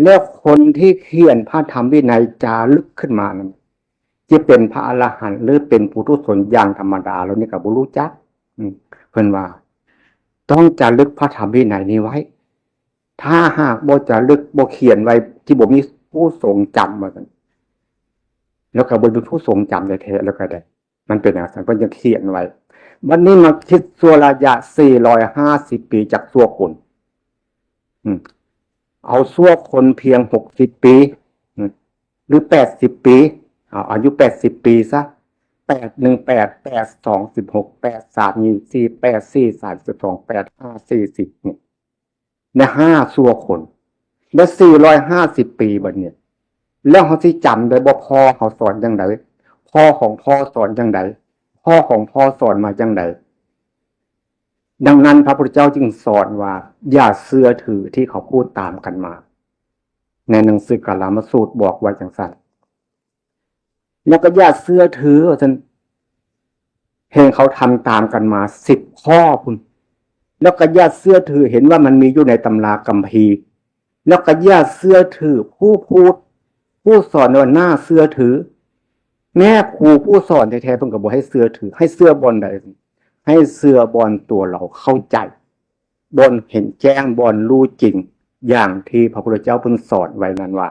แล้วคนที่เขียนพระธรรมวินัยจารึกขึ้นมานั้น จะเป็นพระอรหันต์หรือเป็นปุถุชนอย่างธรรมดา แล้วนี่ก็บ่รู้จัก อืม เพิ่นว่า ต้องจารึกพระธรรมวินัยนี้ไว้ ถ้าหากบ่จารึก บ่เขียนไว้ ที่บ่มีผู้ทรงจำ ว่าซั่น แล้วก็บ่มีผู้ทรงจำแท้ๆ แล้วก็ได้ มันเป็นอย่างนั้น เพิ่นยังเขียนไว้ บัดนี้มาคิดชั่วระยะ สี่ร้อยห้าสิบปี จากชั่วคน อืม เอาชั่วคนเพียง หกสิบปี อืม หรือ แปดสิบปี เอาอายุ แปดสิบปีซะ แปดหนึ่ง แปด แปดสอง สิบหก แปดสาม ยี่สิบสี่ แปดสี่ สามสิบสอง แปดห้า สี่สิบ นี่ ในห้าชั่วคน และ สี่ร้อยห้าสิบปีบัดนี้ แล้วเฮาสิจำได้บ่ พ่อเฮาสอนจั่งใด พ่อของพ่อสอนจั่งใด พ่อของพ่อสอนมาจั่งใด ดังนั้นพระพุทธเจ้าจึงสอนว่า อย่าเชื่อถือที่เขาพูดตามกันมา ในหนังสือกาลามสูตรบอกไว้จังซั่น แล้วก็อย่าเชื่อถือว่าซั่น เห็นเขาทำตามกันมาสิบข้อพุ้น แล้วก็อย่าเชื่อถือ เห็นว่ามันมีอยู่ในตำราคัมภีร์ แล้วก็อย่าเชื่อถือผู้พูด ผู้สอนว่าน่าเชื่อถือ แม้ครูผู้สอนแท้ๆ เพิ่นก็บ่ให้เชื่อถือ ให้เชื่อบ่อนใด ให้เชื่อบ่อนตัวเราเข้าใจ บ่อนเห็นแจ้ง บ่อนรู้จริง อย่างที่พระพุทธเจ้าเพิ่นสอนไว้นั้นว่า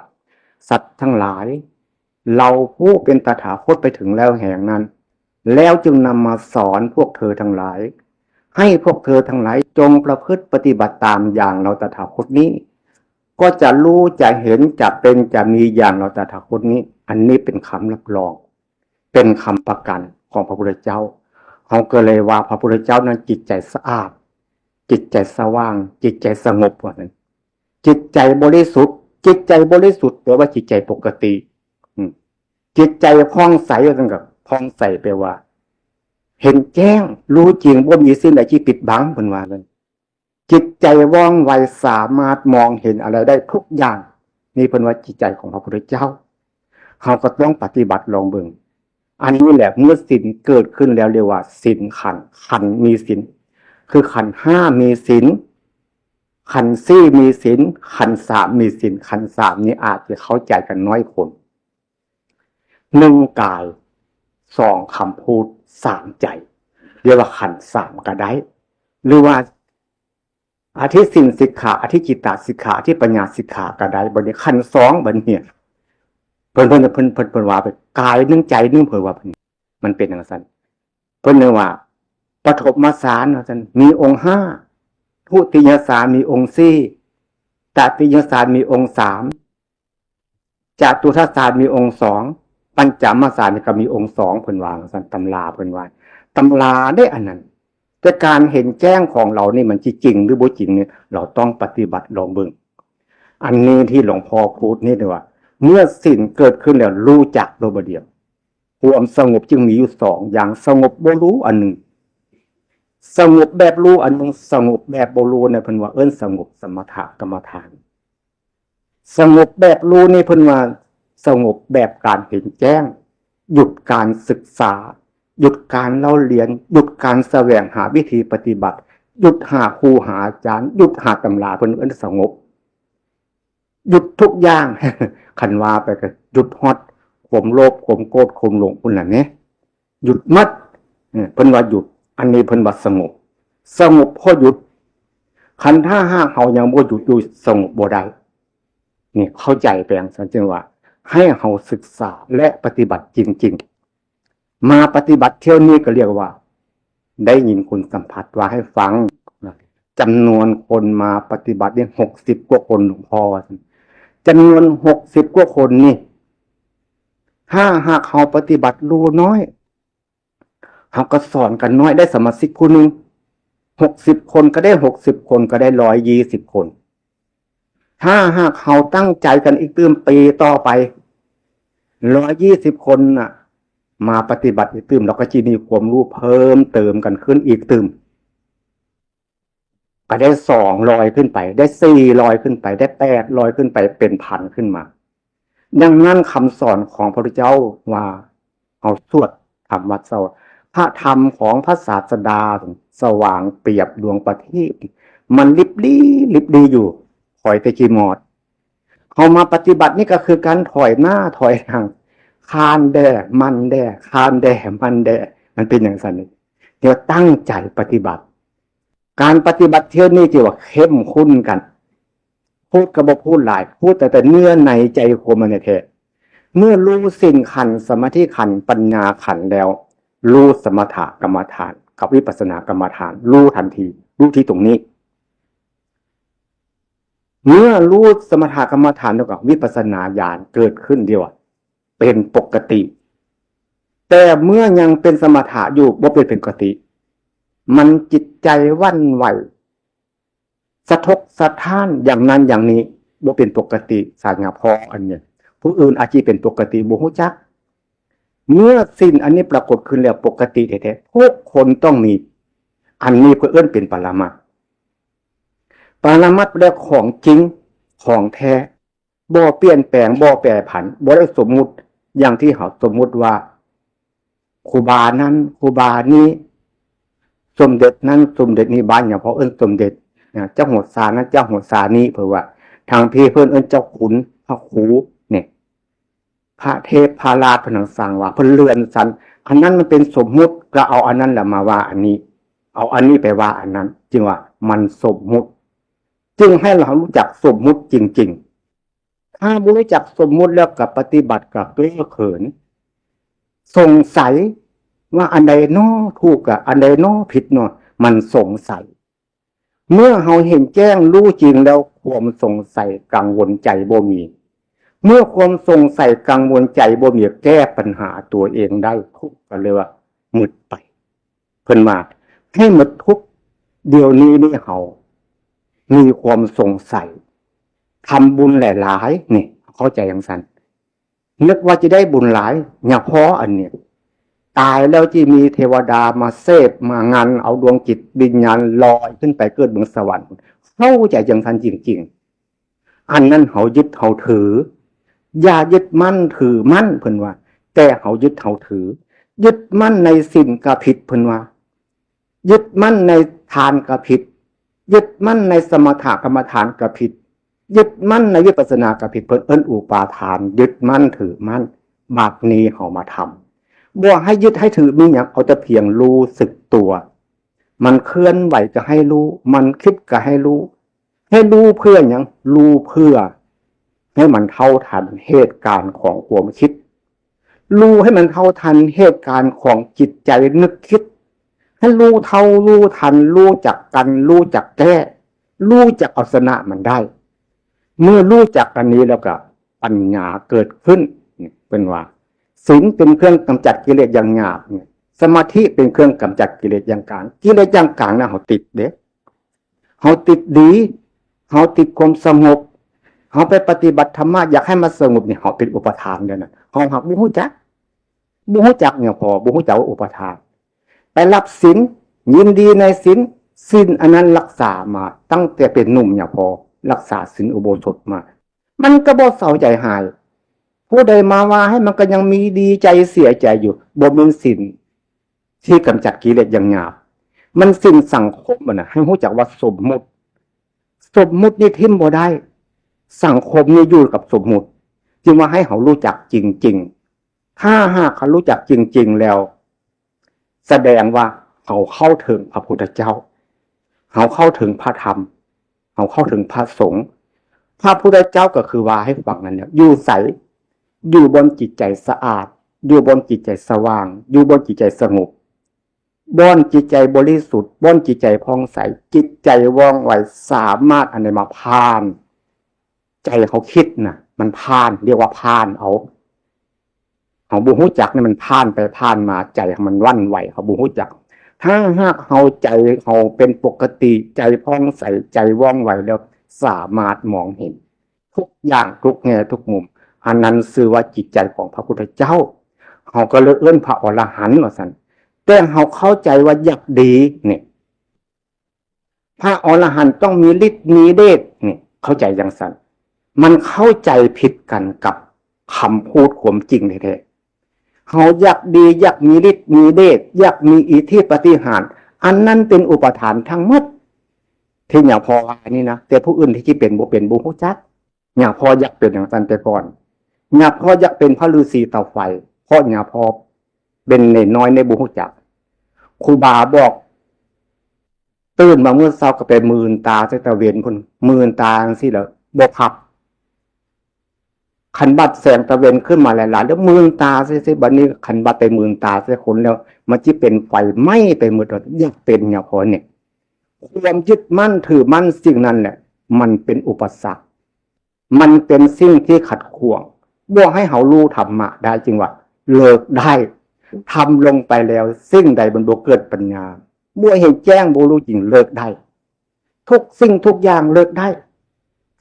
สัตว์ทั้งหลาย เราผู้เป็นตถาคตไปถึงแล้วแห่งนั้น แล้วจึงนำมาสอนพวกเธอทั้งหลาย ให้พวกเธอทั้งหลายจงประพฤติปฏิบัติตามอย่างเราตถาคตนี้ ก็จะรู้จะเห็นจะเป็นจะมีอย่างเราตถาคตนี้ อันนี้เป็นคำรับรอง เป็นคำประกันของพระพุทธเจ้า เขาก็เลยว่าพระพุทธเจ้านั้นจิตใจสะอาด จิตใจสว่าง จิตใจสงบว่าซั่น จิตใจบริสุทธิ์ จิตใจบริสุทธิ์แปลว่าจิตใจปกติ อืม จิตใจผ่องใสว่าซั่น ก็ผ่องใสแปลว่า เห็นแจ้ง รู้จริง บ่มีสิ่งใดที่ปิดบัง เพิ่นว่าเลย จิตใจว่องไว สามารถมองเห็นอะไรได้ทุกอย่าง นี่เพิ่นว่าจิตใจของพระพุทธเจ้า เราก็ต้องปฏิบัติลองเบิ่ง อันนี้แหละ เมื่อศีลเกิดขึ้นแล้วเรียกว่าศีลขันธ์ ขันธ์มีศีล คือขันธ์ห้ามีศีล ขันธ์สี่มีศีล ขันธ์สามมีศีล ขันธ์สามนี่อาจจะเข้าใจกันน้อยคน หนึ่งกาย สองคำพูด สามใจ เรียกว่าขันธ์สามก็ได้ หรือว่าอธิศีลสิกขา อธิจิตตสิกขา อธิปัญญาสิกขาก็ได้ บัดนี้ขันธ์สอง บัดนี้ เพิ่น เพิ่น เพิ่น เพิ่น เพิ่นว่าไป กายหนึ่งใจหนึ่ง เพิ่นว่า เพิ่น มันเป็นจั่งซั่น เพิ่นเรียกว่า ปฐมฌานว่าซั่น มีองค์ห้า ทุติยฌานมีองค์สี่ ตติยฌานมีองค์สาม จตุตถฌานมีองค์สอง ปัญจมฌานนี่ก็มีองค์สอง เพิ่นว่าซั่น ตำราเพิ่นว่า ตำราเด้อันนั้น แต่การเห็นแจ้งของเรานี่มันสิจริงหรือบ่จริงนี่ เราต้องปฏิบัติลองเบิ่ง อันนี้ที่หลวงพ่อพูดนี่เรียกว่า เมื่อศีลเกิดขึ้นแล้วรู้จักโลดบ่เดียว ความสงบจึงมีอยู่สองอย่าง สงบบ่รู้อันหนึ่ง สงบแบบรู้อันหนึ่ง สงบแบบบ่รู้เนี่ย เพิ่นว่าเอิ้นสงบสมถกรรมฐาน สงบแบบรู้นี่เพิ่นว่าสงบแบบการเห็นแจ้ง หยุดการศึกษา หยุดการเล่าเรียน หยุดการแสวงหาวิธีปฏิบัติ หยุดหาครูหาอาจารย์ หยุดหาตำรา เพิ่นเอิ้นสงบ หยุดทุกอย่าง คันว่าไปก็หยุดฮอดความโลภ ความโกรธ ความหลงพุ้นล่ะนี่ หยุดหมด เออ เพิ่นว่าหยุด อันนี้เพิ่นว่าสงบ สงบเพราะหยุด คันถ้าหากเฮายังบ่หยุดอยู่ สงบบ่ได้ นี่เข้าใจไปจั่งซั่น จึงว่าให้เฮาศึกษาและปฏิบัติจริงๆ มาปฏิบัติเที่ยวนี้ก็เรียกว่า ได้ยินคุณสัมพันธ์ว่าให้ฟัง จำนวนคนมาปฏิบัตินี่หกสิบกว่าคน หลวงพ่อว่าซั่น จำนวนหกสิบกว่าคนนี่ ถ้าหากเฮาปฏิบัติรู้น้อย เฮาก็สอนกันน้อย ได้สมาชิกผู้หนึ่ง หกสิบคนก็ได้ หกสิบคนก็ได้ ร้อยยี่สิบคน ถ้าหากเฮาตั้งใจกันอีกตื่มปีต่อไป ร้อยยี่สิบคนน่ะ มาปฏิบัติอีกตื่ม เราก็จะมีความรู้เพิ่มเติมกันขึ้นอีกตื่ม ก็ได้สองร้อยขึ้นไป ได้สี่ร้อยขึ้นไป ได้แปดร้อยขึ้นไป เป็นพันขึ้นมา ดังนั้นคำสอนของพระพุทธเจ้าว่า เฮาสวดธรรมวัดเซา พระธรรมของพระศาสดาสว่างเปรียบดวงประทีป มันลิบลี้ลิบลี้อยู่ ถอยแต่ขี้มอด เฮามาปฏิบัตินี่ก็คือการถอยหน้าถอยหลัง คานแด่ มันแด่ คานแด่ มันแด่ มันเป็นจั่งซั่นนี่ เดี๋ยวตั้งใจปฏิบัติ การปฏิบัติเที่ยวนี้ที่ว่าเข้มข้นกัน พูดก็บ่พูดหลาย พูดแต่ แต่เนื้อในใจความมันแท้ เมื่อรู้ศีลขันธ์ สมาธิขันธ์ ปัญญาขันธ์แล้ว รู้สมถกรรมฐานกับวิปัสสนากรรมฐาน รู้ทันที รู้ที่ตรงนี้ เมื่อรู้สมถกรรมฐานแล้วก็วิปัสสนาญาณเกิดขึ้นเดียวอะ เป็นปกติ แต่เมื่อยังเป็นสมถะอยู่บ่เป็นปกติ มันจิตใจหวั่นไหว สะทกสะท้านอย่างนั้นอย่างนี้ บ่เป็นปกติ สายงาพออันเนี้ย ผู้อื่นอาจจะเป็นปกติบ่ฮู้จัก เมื่อศีลอันนี้ปรากฏขึ้นแล้วปกติแท้ๆ ทุกคนต้องมี อันนี้เพิ่นเอิ้นเป็นปรมัตถ์ ปรมัตถ์แปลของจริง ของแท้ บ่เปลี่ยนแปลง บ่แปรผัน บ่ได้สมมุติ อย่างที่เขาสมมุติว่า ครูบานั้น ครูบานี้ สมเด็จนั้น สมเด็จนี้ บ้านหยังพ่อเอิ้นสมเด็จนะ เจ้าหัวซานั้น เจ้าหัวซานี้ เพิ่นว่า ทางพี้เพิ่นเอิ้นเจ้าขุน พระครู เนี่ย พระเทพพระราชเพิ่นสั่งว่า เพิ่นเลื่อนชั้น อันนั้นมันเป็นสมมุติ ก็เอาอันนั้นแหละมาว่าอันนี้ เอาอันนี้ไปว่าอันนั้น จึงว่ามันสมมุติ จึงให้เรารู้จักสมมุติจริงๆ ถ้าบ่รู้จักสมมุติแล้วก็ปฏิบัติก็เก้อเขิน สงสัยว่าอันใดน้อถูก กับอันใดน้อผิดเนาะ มันสงสัย เมื่อเราเห็นแจ้งรู้จริงแล้ว ความสงสัยกังวลใจบ่มี เมื่อความสงสัยกังวลใจบ่มี แก้ปัญหาตัวเองได้ ทุกข์ก็เลยว่าหมดไป เพิ่นว่าให้หมดทุกข์ เดี๋ยวนี้นี่เรามีความสงสัย ทำบุญหลายๆ นี่ เข้าใจจังซั่น นึกว่าจะได้บุญหลาย อย่าพออันนี้ ตายแล้วจะมีเทวดามาเสพมางาน เอาดวงจิตวิญญาณลอยขึ้นไปเกิดเมืองสวรรค์ เข้าใจจังซั่นจริงๆ อันนั้นเขายึดเขาถือ อย่ายึดมั่นถือมั่น เพิ่นว่า แต่เขายึดเขาถือ ยึดมั่นในศีลก็ผิด เพิ่นว่า ยึดมั่นในทานก็ผิด ยึดมั่นในสมถกรรมฐานก็ผิด ยึดมั่นในวิปัสสนาก็ผิด เพิ่นเอิ้นอุปาทาน ยึดมั่นถือมั่น บัดนี้เขามาทำ บ่ให้ยึดให้ถือมีหยัง เอาแต่เพียงรู้สึกตัว มันเคลื่อนไหวก็ให้รู้ มันคิดก็ให้รู้ ให้รู้เพื่อหยัง รู้เพื่อให้มันเท่าทันเหตุการณ์ของความคิด รู้ให้มันเท่าทันเหตุการณ์ของจิตใจนึกคิด ให้รู้เท่ารู้ทัน รู้จักกัน รู้จักแก้ รู้จักเอาชนะมันได้ เมื่อรู้จักอันนี้แล้วก็ปัญญาเกิดขึ้น เนี่ย เพิ่นว่า ศีลเป็นเครื่องกำจัดกิเลสอย่างหยาบ เนี่ย สมาธิเป็นเครื่องกำจัดกิเลสอย่างกลาง กิเลสอย่างกลางนะเขาติดเด้ เขาติดดี เขาติดความสงบ เขาไปปฏิบัติธรรมะ อยากให้มันสงบ เนี่ย เขาเป็นอุปาทานเด้อนะ เขาหากบ่ฮู้จัก บ่ฮู้จักเนี่ยพ่อ บ่ฮู้จักว่าอุปาทาน ไปรับศีล ยินดีในศีล ศีลอันนั้นรักษามาตั้งแต่เป็นหนุ่มเนี่ยพ่อ รักษาศีลอุโบสถมา มันก็บ่เศร้าใจหาย ผู้ใดมาว่าให้มันก็ยังมีดีใจเสียใจอยู่ บ่แม่นศีลที่กำจัดกิเลสอย่างหยาบ มันศีลสังคมอะนะ ให้ฮู้จักว่าสมมุติ สมมุตินี่ทิ่มบ่ได้ สังคมนี่อยู่กับสมมุติ จึงว่าให้เขารู้จักจริงๆ ถ้าหากเขารู้จักจริงๆ แล้ว แสดงว่าเขาเข้าถึงพระพุทธเจ้า เขาเข้าถึงพระธรรม เขาเข้าถึงพระสงฆ์ พระพุทธเจ้าก็คือว่าให้ฟังนั่นแหละ อยู่ใส อยู่บนจิตใจสะอาด อยู่บนจิตใจสว่าง อยู่บนจิตใจสงบ บ่อนจิตใจบริสุทธิ์ บ่อนจิตใจผ่องใส จิตใจว่องไว สามารถอันใดมาผ่าน ใจเขาคิดน่ะ มันผ่าน เรียกว่าผ่านเอา เขาบ่ฮู้จักนี่มันผ่านไปผ่านมา ใจมันหวั่นไหว เขาบ่ฮู้จัก ถ้าหากเขาใจเขาเป็นปกติ ใจผ่องใส ใจว่องไวแล้ว สามารถมองเห็น ทุกอย่างทุกแง่ทุกมุม อันนั้นชื่อว่าจิตใจของพระพุทธเจ้า เขาก็เลยเอิ้นพระอรหันต์ว่าซั่น แต่เขาเข้าใจว่าอยากดีเนี่ย พระอรหันต์ต้องมีฤทธิ์มีเดชเนี่ย เข้าใจจังซั่น มันเข้าใจผิดกันกับคำพูดความจริงแท้ๆ เขาอยากดีอยากมีฤทธิ์มีเดช อยากมีอิทธิปาฏิหาริย์ อันนั้นเป็นอุปาทานทั้งหมด ที่หลวงพ่อว่านี่นะ แต่ผู้อื่นที่สิเป็นบ่เป็นบ่ฮู้จัก หลวงพ่ออยากเป็นจังซั่นแต่ก่อน หลวงพ่ออยากเป็นพระฤาษีตาไฟ เพราะหลวงพ่อเป็นน้อยๆ ในบ่ฮู้จัก ครูบาบอก ตื่นมามื้อเช้าก็ไปมืนตาใส่ตะเว็นพุ้น มืนตาจังซี่แล้วบ่พัก คันบัดแสงตะเว็นขึ้นมาหลายๆ แล้วมืนตาซื่อๆ บัดนี้คันบัดไปมืนตาใส่คนแล้ว มันสิเป็นไฟไหม้ไปหมด อยากเป็นหลวงพ่อเนี่ย ความยึดมั่นถือมั่นสิ่งนั้นแหละ มันเป็นอุปสรรค มันเป็นสิ่งที่ขัดขวาง บ่ให้เขารู้ธรรมะได้ จึงว่าเลิกได้ ทำลงไปแล้ว สิ่งใดมันบ่เกิดปัญญา บ่เห็นแจ้ง บ่รู้จริง เลิกได้ ทุกสิ่งทุกอย่างเลิกได้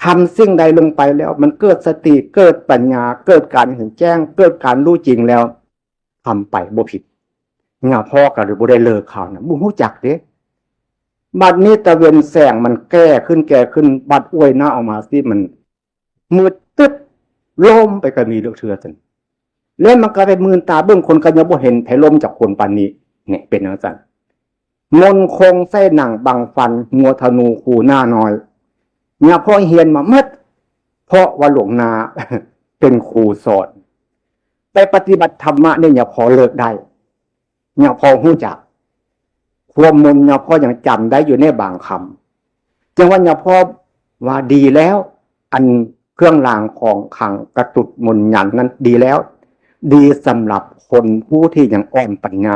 ทำสิ่งใดลงไปแล้ว มันเกิดสติ เกิดปัญญา เกิดการเห็นแจ้ง เกิดการรู้จริงแล้ว ทำไปบ่ผิด หลวงพ่อก็เลยบ่ได้เลิกเขานะ บ่ฮู้จักเด้ บัดนี้ตะเว็นแสงมันแก่ขึ้น แก่ขึ้น บัดอ้วยหน้าออกมาสิ มันมืดตึ๊บ ล้มไปก็มีเลือกเทือสัน แล้วมันก็ไปมืนตาเบิ่งคนก็ยังบ่เห็นไผล้มจากคนปานนี้ เนี่ยเป็นจังซั่น มนคงใส่หนังบังฟัน งัวธนูคูหน้าน้อย เนี่ยพ่อเฮียนมาหมด เพราะว่าหลวงนา เป็นครูสอน ไปปฏิบัติธรรมะเนี่ยเนี่ยพอเลิกได้ เนี่ยพอฮู้จัก ความมนเนี่ยพอยังจำได้อยู่ในบางคำ จังว่าเนี่ยพอว่าดีแล้ว อันเครื่องรางของขลังกระตุดมนยันนั้นดีแล้ว ดีสำหรับคนผู้ที่ยังอ่อนปัญญา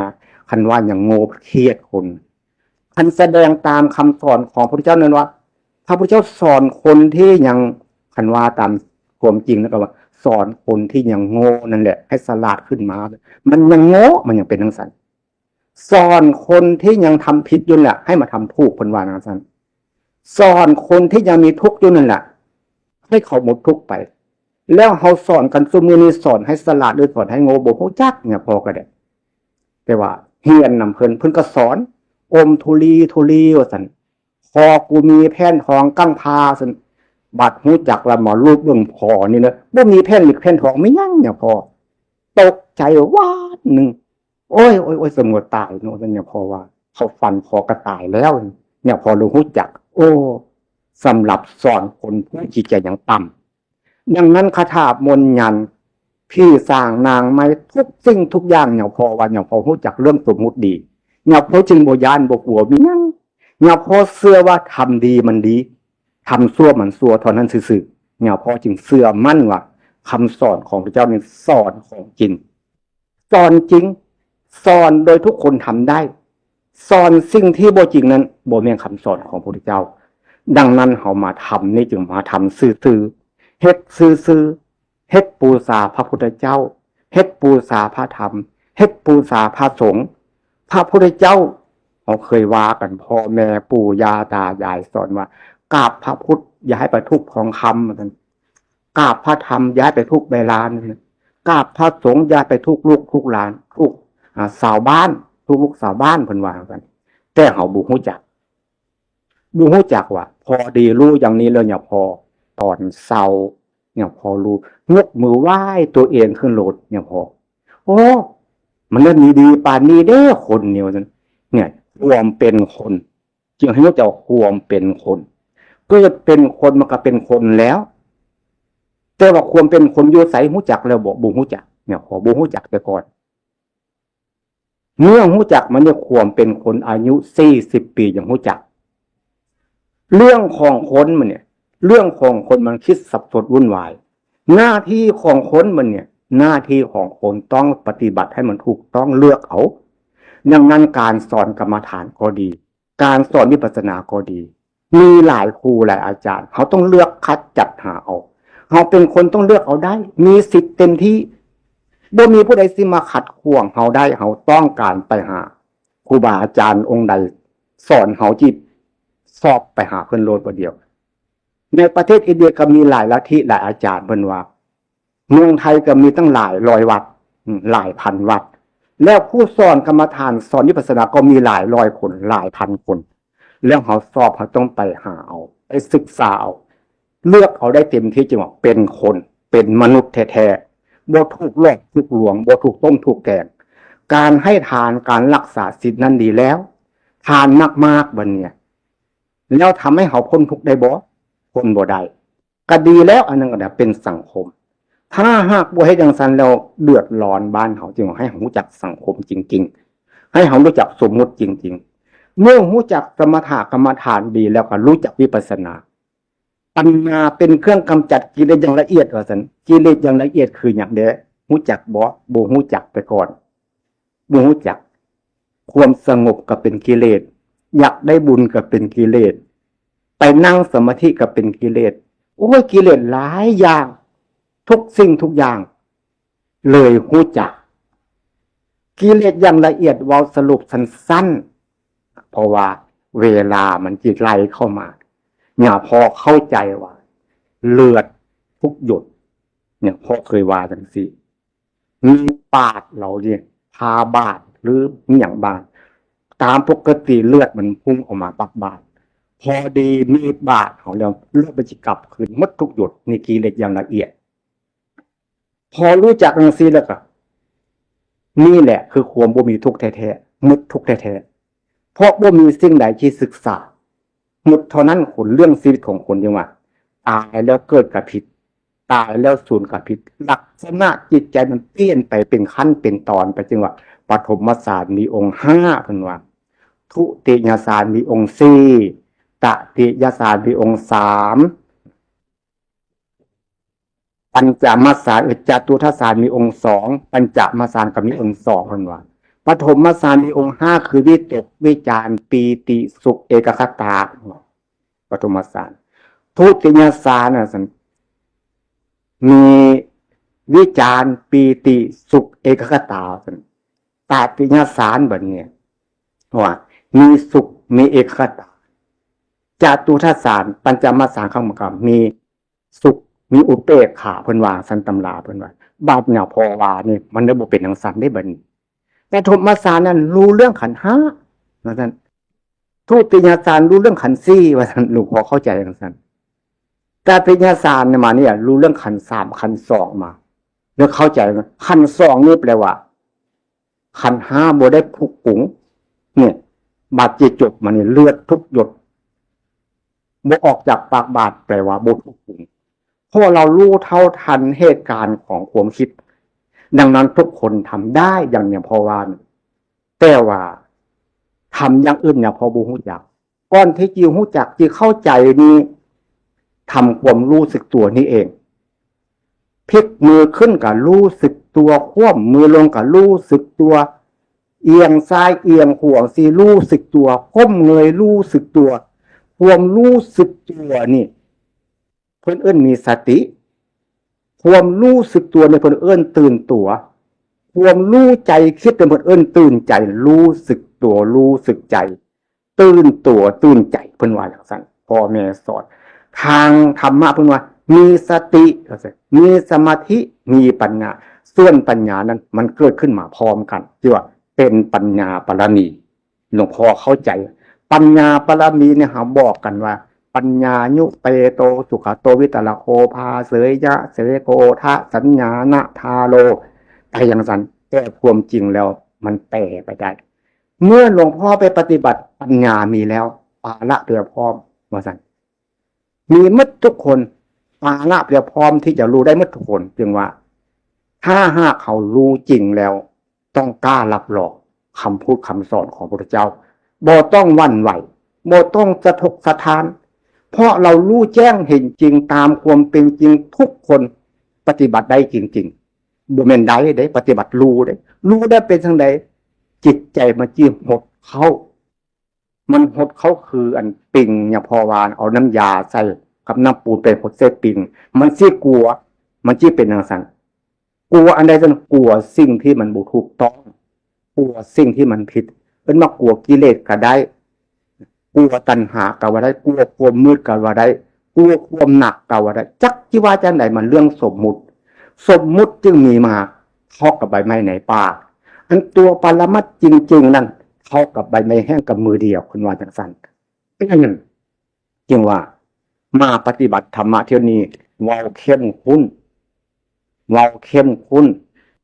คันว่ายังโง่เครียดคน คันแสดงตามคำสอนของพระพุทธเจ้านั้นว่า พระพุทธเจ้าสอนคนที่ยัง คันว่าตามความจริงแล้วก็ว่า สอนคนที่ยังโง่นั่นแหละ ให้ฉลาดขึ้นมา มันยังโง่ มันยังเป็นจังซั่น สอนคนที่ยังทำผิดอยู่นั่นแหละ ให้มาทำถูก เพิ่นว่าจังซั่น สอนคนที่ยังมีทุกข์อยู่นั่นแหละ ให้เขาหมดทุกข์ไป แล้วเฮาสอนกันซุมื้อนี้ สอนให้ฉลาดหรือสอนให้โง่บ่ฮู้จักเนี่ยพ่อก็ได้ แต่ว่าเฮียนนำเพิ่น เพิ่นก็สอน อมธุลีธุลีว่าซั่น พอกูมีแผ่นทองกังพาซั่น บัดฮู้จักละหมอรูปเบิ่งพอนี่นะ บ่มีแผ่นเหล็กแผ่นทองมีหยังเนี่ยพอ ตกใจวาดหนึ่ง โอ้ย โอ้ย โอ้ย สมมุติตายเนาะเนี่ยพอว่า เขาฟันพอก็ตายแล้ว เนี่ยพอรู้ฮู้จัก โอ้ สำหรับสอนคนผู้จิตใจยังต่ำ ดังนั้นคาถามนยัน ผีสางนางไม้ทุกสิ่งทุกอย่างเนี่ยพอว่าเนี่ยพอฮู้จักเรื่องสมมุติดี เนี่ยพอจึงบ่ย้านบ่กลัวมีหยัง เนี่ยพอเชื่อว่าทำดีมันดี ทำชั่วมันชั่วเท่านั้นซื่อๆ เนี่ยพอจึงเชื่อมั่นว่าคำสอนของพระเจ้านี่สอนของจริง สอนจริง สอนโดยทุกคนทำได้ สอนสิ่งที่บ่จริงนั้นบ่แม่นคำสอนของพระพุทธเจ้า ดังนั้นเฮามาทำนี่จึงมาทำซื่อๆ เฮ็ดซื่อๆ เฮ็ดปูชาพระพุทธเจ้า เฮ็ดปูชาพระธรรม เฮ็ดปูชาพระสงฆ์ พระพุทธเจ้า เฮาเคยว่ากัน พ่อแม่ปู่ย่าตายายสอนว่า กราบพระพุทธอย่าให้ไปทุบทองคำ ว่าซั่น กราบพระธรรมอย่าให้ไปทุบใบลาน กราบพระสงฆ์อย่าไปทุบลูกทุบหลาน ทุบ อ่า ชาวบ้าน ทุบลูกชาวบ้าน เพิ่นว่ากัน แต่เฮาบ่ฮู้จัก บ่ฮู้จักว่า พอดีรู้อย่างนี้แล้วเนี่ยพอ ตอนเช้าเนี่ยพอรู้ ยกมือไหว้ตัวเองขึ้นโลดเนี่ยพอ โอ้ มันเริ่มมีดีปานนี้เด้คนเนี่ย ว่าซั่น เนี่ย ความเป็นคน จึงให้รู้จักความเป็นคน เกิดเป็นคนมันก็เป็นคนแล้ว แต่ว่าความเป็นคนอยู่ไสฮู้จักแล้วบ่ บ่ฮู้จัก เนี่ยพอบ่ฮู้จักแต่ก่อน เมื่อฮู้จักมันเนี่ย ความเป็นคนอายุสี่สิบปียังฮู้จัก เรื่องของคนมันเนี่ย เรื่องของคนมันคิดสับสนวุ่นวาย หน้าที่ของคนมันเนี่ย หน้าที่ของคนต้องปฏิบัติให้มันถูกต้อง เลือกเอา ดังนั้นการสอนกรรมฐานก็ดี การสอนวิปัสสนาก็ดี มีหลายครูหลายอาจารย์ เฮาต้องเลือกคัดจัดหาเอา เฮาเป็นคนต้องเลือกเอาได้ มีสิทธิ์เต็มที่ บ่มีผู้ใดสิมาขัดขวางเฮาได้ เฮาต้องการไปหาครูบาอาจารย์องค์ใด สอนเฮาจิต สอบไปหาเพิ่นโลดบ่เดียว ในประเทศอินเดียก็มีหลายลัทธิหลายอาจารย์ เพิ่นว่า เมืองไทยก็มีตั้งหลายร้อยวัด อืม หลายพันวัด แล้วผู้สอนกรรมฐานสอนวิปัสสนาก็มีหลายร้อยคน หลายพันคน แล้วเฮาสอบ เฮาต้องไปหาเอา ไปศึกษาเอา เลือกเอาได้เต็มที่ จึงว่าเป็นคน เป็นมนุษย์แท้ๆ บ่ถูกหลอกถูกลวง บ่ถูกต้มถูกแกง การให้ทาน การรักษาศีลนั่นดีแล้ว ทานมากๆ บัดเนี่ย แล้วทำให้เฮาพ้นทุกข์ได้บ่ พ้นบ่ได้ ก็ดีแล้ว อันนั้นก็นะ เป็นสังคม ถ้าหากบ่เฮ็ดจั่งซั้นแล้วเดือดร้อนบ้านเฮา จึงให้เฮารู้จักสังคมจริงๆ ให้เฮารู้จักสมมุติจริงๆ เมื่อรู้จักสมถะกรรมฐานดีแล้วก็รู้จักวิปัสสนา ปัญญาเป็นเครื่องกำจัดกิเลสอย่างละเอียด ว่าซั่น กิเลสอย่างละเอียดคือหยังแด้ รู้จักบ่ บ่รู้จักแต่ก่อน บ่รู้จัก ความสงบก็เป็นกิเลส อยากได้บุญก็เป็นกิเลส ไปนั่งสมาธิก็เป็นกิเลส โอ้ย กิเลสหลายอย่าง ทุกสิ่งทุกอย่าง เลยรู้จัก กิเลสอย่างละเอียด เว้าสรุปสั้นๆ เพราะว่าเวลามันจิไหลเข้ามา เนี่ยพอเข้าใจว่า เลือดทุกหยด เนี่ยพอเคยว่าจังซี่ มีบาดเราเนี่ย พาบาดหรือมีหยังบาด ตามปกติเลือดมันพุ่งออกมาปักบาด พอดีมีดบาดเฮาแล้ว เลือดมันสิกลับคืนหมดทุกหยด นี่กิเลสอย่างละเอียด พอฮู้จักจั่งซี้แล้วก็ นี่แหละคือความบ่มีทุกข์แท้ๆ หมดทุกข์แท้ๆ เพราะบ่มีสิ่งใดที่ศึกษา หมดเท่านั้น คนเรื่องชีวิตของคน จึงว่า ตายแล้วเกิดก็ผิด ตายแล้วสูญก็ผิด ลักษณะจิตใจมันเปลี่ยนไปเป็นขั้นเป็นตอนไป จึงว่า ปฐมฌานมีองค์ห้า เพิ่นว่า ทุติยฌานมีองค์สี่ ตติยฌานมีองค์สาม ปัญจมฌานเอ่อจตุตถฌานมีองค์สอง ปัญจมฌานก็มีองค์สอง เพิ่นว่า ปฐมฌานมีองค์ห้า คือวิตกวิจารปีติสุขเอกัคคตา ปฐมฌาน ทุติยฌานน่ะซั่น มีวิจารปีติสุขเอกัคคตาซั่น ตติยฌานบัดนี้ ว่า มีสุขมีเอกัคคตา จตุตถฌาน ปัญจมฌานเข้ามาก็มีสุข มีอุเปกขา เพิ่นว่าซั่น ตำราเพิ่นว่า บาดเนี่ยพอว่านี่มันได้บ่เป็นจั่งซั่นเด้บัดนี้ ปฐมฌานนั้นฮู้เรื่องขันธ์ห้า ว่าซั่น ทุติยฌานฮู้เรื่องขันธ์สี่ ว่าซั่น หลวงพ่อเข้าใจจั่งซั่น ตติยฌานเนี่ยมาเนี่ยฮู้เรื่องขันธ์สาม ขันธ์สองมา แล้วเข้าใจว่าขันธ์สองนี่แปลว่า ขันธ์ห้าบ่ได้ถูกปรุง เนี่ย บาดเจ็บจบมานี่เลือดทุกหยด บ่ออกจากปากบาด แปลว่าบ่ถูกปรุง เพราะเรารู้เท่าทันเหตุการณ์ของความคิด ดังนั้นทุกคนทำได้อย่างเนี่ยพอว่า แต่ว่าทำอย่างอื่นเนี่ยพอบ่ฮู้จัก ก่อนที่จะฮู้จักจะเข้าใจนี่ ทำความรู้สึกตัวนี่เอง พลิกมือขึ้นก็รู้สึกตัว คว่ำมือลงก็รู้สึกตัว เอียงซ้ายเอียงขวาสิรู้สึกตัว ก้มเงยรู้สึกตัว ความรู้สึกตัวนี่ เพิ่นเอิ้นมีสติ ความรู้สึกตัวเนี่ยเพิ่นเอิ้นตื่นตัว ความรู้ใจคิดเนี่ยเพิ่นเอิ้นตื่นใจ รู้สึกตัว รู้สึกใจ ตื่นตัว ตื่นใจ เพิ่นว่าจั่งซั่น พ่อแม่สอน ทางธรรมะเพิ่นว่า มีสติ มีสมาธิ มีปัญญา ส่วนปัญญานั้นมันเกิดขึ้นมาพร้อมกัน ที่ว่าเป็นปัญญาบารมี หลวงพ่อเข้าใจ ปัญญาบารมีเนี่ยเฮาบอกกันว่า ปัญญายุเปโตสุขโตวิตรโค ภาเสยยะเสโกทะสัญญานะทาโล ไปจั่งซั่น แต่ความจริงแล้วมันแปลไปได้ เมื่อหลวงพ่อไปปฏิบัติ ปัญญามีแล้ว ภาระเตรียมพร้อม ว่าซั่น มีหมดทุกคน ภาระเตรียมพร้อมที่จะรู้ได้หมดทุกคน จึงว่า ถ้าหากเขารู้จริงแล้ว ต้องกล้ารับรองคำพูดคำสอนของพระพุทธเจ้า บ่ต้องหวั่นไหว บ่ต้องสะทกสะท้าน เพราะเรารู้แจ้งเห็นจริงตามความเป็นจริง ทุกคนปฏิบัติได้จริงๆ บ่แม่นได้เด้ ปฏิบัติรู้เด้ รู้ได้เป็นจั่งใด จิตใจมันจิหดเข้า มันหดเข้าคืออันปิงเนี่ย พอว่าเอาน้ำยาใส่กับน้ำปูนไปหดใส่ปิง มันสิกลัว มันสิเป็นจั่งซั่น กลัวอันใดซั่น กลัวสิ่งที่มันบ่ถูกต้อง กลัวสิ่งที่มันผิด เพิ่นว่ากลัวกิเลสก็ได้ กลัวตัณหาก็ว่าได้ กลัวความมืดก็ว่าได้ กลัวความหนักก็ว่าได้ จักสิว่าจั่งใด มันเรื่องสมมุติ สมมุติจึงมีมา เท่ากับใบไม้ในป่า อันตัวปรมัตถ์จริงๆ นั่น เท่ากับใบไม้แห้งกับมือเดียว เพิ่นว่าจั่งซั่น จึงว่า มาปฏิบัติธรรมะเที่ยวนี้ เว้าเข้มข้น เว้าเข้มข้น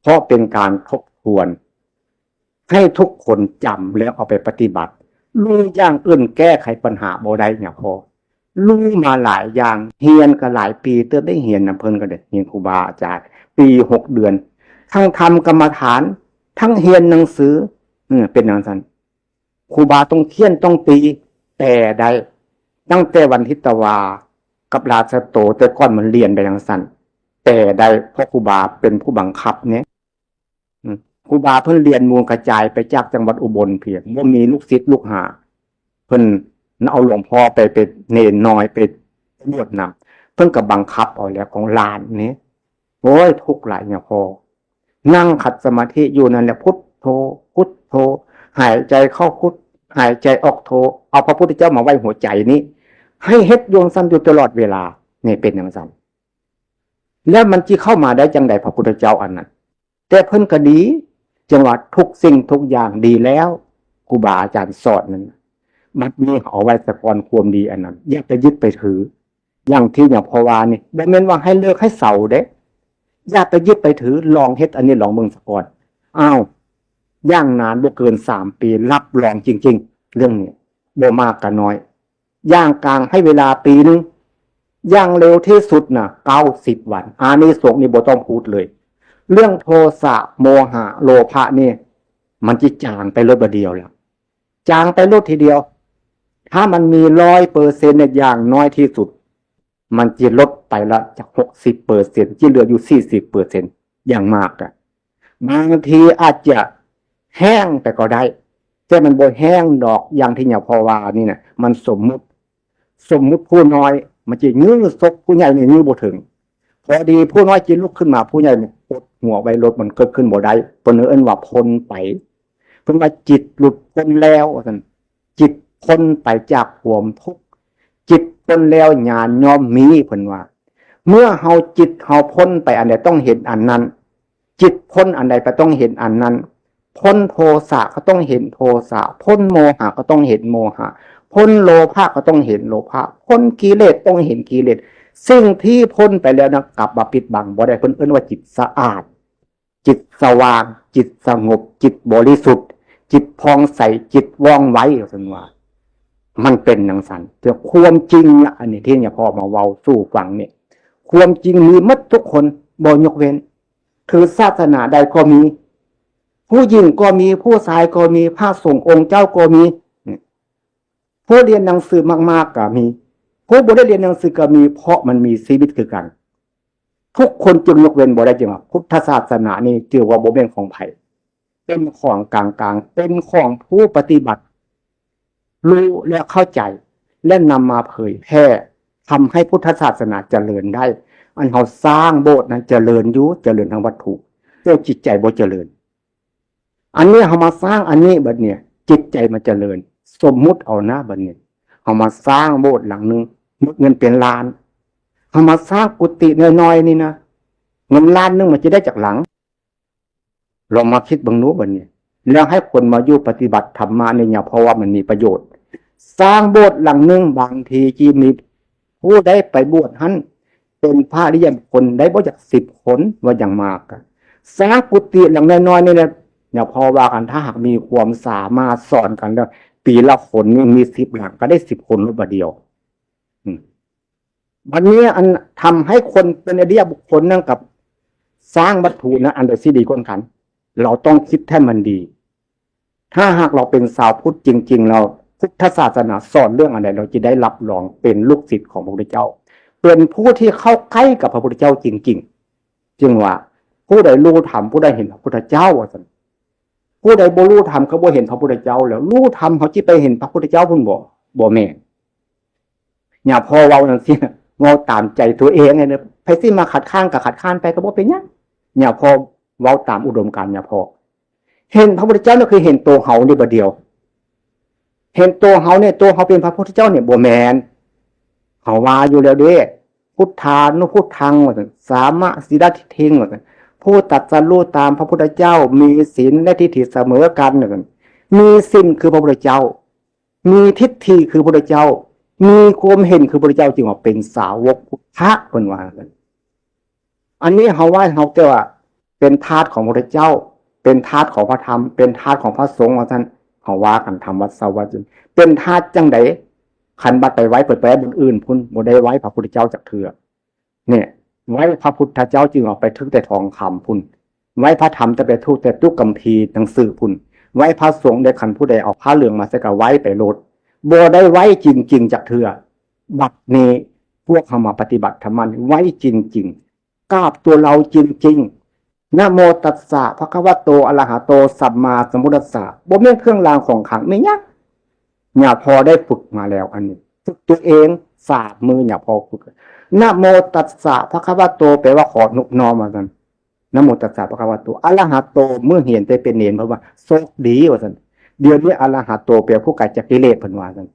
เพราะเป็นการทบทวน ให้ทุกคนจำแล้วเอาไปปฏิบัติ รู้อย่างอื่นแก้ไขปัญหาบ่ได้เนี่ยพอ รู้มาหลายอย่าง เฮียนก็หลายปีเติบได้ เฮียนนำเพิ่นก็ได้ เฮียนครูบาอาจารย์ ปีหกเดือน ทั้งทำกรรมฐาน ทั้งเฮียนหนังสือ อืม เป็นจั่งซั่น ครูบาต้องเฆี่ยนต้องตี แต่ได้ ตั้งแต่วันทิตวากับราชโต แต่ก่อนมันเรียนไปจั่งซั่น แต่ได้ เพราะครูบาเป็นผู้บังคับเนี่ย อืม ครูบาเพิ่นเรียนหมู่กระจายไปจากจังหวัดอุบลพี้ บ่มีลูกศิษย์ลูกหา เพิ่นเอาหลวงพ่อไป ไปเณรน้อยไปบวชนำ เพิ่นก็บังคับเอาแล้วของหลานนี่ โอ้ย ทุกข์หลายเนี่ยพอ นั่งขัดสมาธิอยู่นั่นแหละ พุทโธ พุทโธ หายใจเข้าพุท หายใจออกโธ เอาพระพุทธเจ้ามาไว้หัวใจนี้ ให้เฮ็ดอยู่จั่งซั่นอยู่ตลอดเวลา นี่เป็นจั่งซั่น แล้วมันสิเข้ามาได้จั่งใดพระพุทธเจ้าอันนั้น แต่เพิ่นก็ดี จั่งว่าทุกสิ่งทุกอย่างดีแล้ว ครูบาอาจารย์สอนนั้น บัดนี้เอาไว้ซะก่อนความดีอันนั้น อย่าไปยึดไปถือ อย่างที่หลวงพ่อว่านี่ บ่แม่นว่าให้เลิกให้เซาเด้ อย่าไปยึดไปถือ ลองเฮ็ดอันนี้ลองเบิ่งซะก่อน อ้าว อย่างนานบ่เกินสามปี รับรองจริงๆ เรื่องนี้ บ่มากก็น้อย อย่างกลางให้เวลาปีหนึ่ง อย่างเร็วที่สุดน่ะ เก้าสิบวัน อานิสงส์นี่บ่ต้องพูดเลย เรื่องโทสะ โมหะ โลภะนี่ มันจะจางไปโลดบาดเดียวแล้ว จางไปโลดทีเดียว ถ้ามันมีร้อยเปอร์เซ็นต์เนี่ย อย่างน้อยที่สุด มันจะลดไปละจากหกสิบเปอร์เซ็นต์ ที่เหลืออยู่สี่สิบเปอร์เซ็นต์ อย่างมากอะ บางทีอาจจะแห้งไปก็ได้ แต่มันบ่แห้งดอก อย่างที่หลวงพ่อว่านี่นะ มันสมมุติ สมมุติผู้น้อย มันจะยื้อซกผู้ใหญ่นี่ยื้อบ่ถึง พอดีผู้น้อยจะลุกขึ้นมา ผู้ใหญ่นี่กดหัวไว้ ลดมันเกิดขึ้นบ่ได้ เพิ่นเอิ้นว่าพ้นไป เพิ่นว่าจิตหลุดพ้นแล้ว ว่าซั่น จิตพ้นไปจากความทุกข์ จิตพ้นแล้วญาณย่อมมี เพิ่นว่า เมื่อเฮาจิตเฮาพ้นไปอันใดต้องเห็นอันนั้น จิตพ้นอันใดไปต้องเห็นอันนั้น พ้นโทสะก็ต้องเห็นโทสะ พ้นโมหะก็ต้องเห็นโมหะ พ้นโลภะก็ต้องเห็นโลภะ พ้นกิเลสต้องเห็นกิเลส สิ่งที่พ้นไปแล้วนะ กลับมาปิดบังบ่ได้ เพิ่นเอิ้นว่าจิตสะอาด จิตสว่าง จิตสงบ จิตบริสุทธิ์ จิตผ่องใส จิตว่องไว ว่าซั่นว่า มันเป็นจั่งซั้น แต่ความจริงนะ อันนี้ที่หลวงพ่อมาเว้าสู่ฟังนี่ ความจริงมีหมดทุกคน บ่ยกเว้น ถือศาสนาใดก็มี ผู้หญิงก็มี ผู้ชายก็มี พระสงฆ์องค์เจ้าก็มี ผู้เรียนหนังสือมากๆก็มี ผู้บ่ได้เรียนหนังสือก็มี เพราะมันมีชีวิตคือกัน ทุกคนจึงยกเว้นบ่ได้ จึงว่าพุทธศาสนานี่ถือว่าบ่แม่นของไผ เป็นของกลางๆ เป็นของผู้ปฏิบัติ รู้และเข้าใจ และนำมาเผยแพร่ ทำให้พุทธศาสนาเจริญได้ อันเฮาสร้างโบสถ์นั้นเจริญอยู่ เจริญทางวัตถุ แต่จิตใจบ่เจริญ อันนี้เฮามาสร้างอันนี้บัดเนี่ย จิตใจมันเจริญ สมมุติเอานะบัดเนี่ย เฮามาสร้างโบสถ์หลังหนึ่ง หมดเงินเป็นล้าน เฮามาสร้างกุฏิน้อยๆนี่นะ เงินล้านหนึ่งมันจะได้จักหลัง ลองมาคิดเบิ่งดูบัดนี้ แล้วให้คนมาอยู่ปฏิบัติธรรมะนี่เนี่ย เพราะว่ามันมีประโยชน์ สร้างโบสถ์หลังหนึ่ง บางทีที่มีผู้ได้ไปบวชหั่น เป็นพระอริยบุคคลได้บ่จักสิบคน ว่าอย่างมากอะ สร้างกุฏิหลังน้อยๆนี่แหละ เนี่ย เพราะว่ากัน ถ้าหากมีความสามารถสอนกันแล้ว ปีละคนนี่มีสิบหลัง ก็ได้สิบคนลดบาดเดียว อืม บัดนี้อันทำให้คนเป็นอริยบุคคลนั่นกับสร้างวัตถุนะ อันใดสิดีกว่ากัน เราต้องคิดให้มันดี ถ้าหากเราเป็นชาวพุทธจริงๆ แล้ว พุทธศาสนาสอนเรื่องอันใด เราจะได้รับรองเป็นลูกศิษย์ของพระพุทธเจ้า เป็นผู้ที่เข้าใกล้กับพระพุทธเจ้าจริงๆ จึงว่า ผู้ใดรู้ธรรม ผู้ใดเห็นพระพุทธเจ้า ว่าซั่น ผู้ใดบ่รู้ธรรม ก็บ่เห็นพระพุทธเจ้า แล้วรู้ธรรม เขาสิไปเห็นพระพุทธเจ้าพุ้นบ่ บ่แม่น เนี่ย พ่อเว้าจั่งซี้ เว้าตามใจตัวเองเนี่ย ไผสิมาคัดค้านก็คัดค้านไป ก็บ่เป็นหยัง เนี่ย พ่อเว้าตามอุดมการณ์ เนี่ย พ่อ เห็นพระพุทธเจ้านี่คือเห็นตัวเฮานี่บาดเดียว เห็นตัวเฮาเนี่ย ตัวเฮาเป็นพระพุทธเจ้าเนี่ย บ่แม่น เฮาว่าอยู่แล้วเด้ พุทธานุพุทธัง ว่าซั่น สามะสีลทิฏฐิง ว่าซั่น ผู้ตรัสรู้ตามพระพุทธเจ้า มีศีลและทิฏฐิเสมอกัน ว่าซั่น มีศีลคือพระพุทธเจ้า มีทิฏฐิคือพระพุทธเจ้า มีความเห็นคือพระพุทธเจ้า จึงว่าเป็นสาวกพุทธะ เพิ่นว่าซั่น อันนี้เฮาว่าเฮาแต่ว่าเป็นทาสของพระพุทธเจ้า เป็นทาสของพระธรรม เป็นทาสของพระสงฆ์ ว่าซั่น เฮาว่ากัน ทำวัดเช้าวัดเย็น เป็นทาสจั่งใด คันบัดไปไว้เปิดไปบนอื่นพุ้น บ่ได้ไว้พระพุทธเจ้าจักเทื่อ เนี่ย ไว้พระพุทธเจ้าจึงเอาไปทึกแต่ทองคำพุ้น ไว้พระธรรมจะไปทึกแต่ตู้คัมภีร์หนังสือพุ้น ไว้พระสงฆ์ได้ คันผู้ใดเอาผ้าเหลืองมาใส่ก็ไว้ไปโลด บ่ได้ไว้จริงๆ จักเทื่อ บัดนี้พวกเฮามาปฏิบัติธรรมะนี่ไว้จริงๆ กราบตัวเราจริงๆ นะโมตัสสะ ภะคะวะโต อะระหะโต สัมมาสัมพุทธัสสะ บ่แม่นเครื่องรางของขลัง แม่นหยัง เนี่ย พ่อได้ฝึกมาแล้วอันนี้ ฝึกตัวเอง สามมื้อเนี่ย พ่อฝึก นะโมตัสสะ ภะคะวะโต แปลว่าขอนบน้อม ว่าซั่น นะโมตัสสะ ภะคะวะโต อะระหะโต มื้อเฮียนแต่เป็นเณร เพิ่นว่าโชคดี ว่าซั่น เดี๋ยวนี้อะระหะโต แปลผู้ไกลจากกิเลส เพิ่นว่าซั่น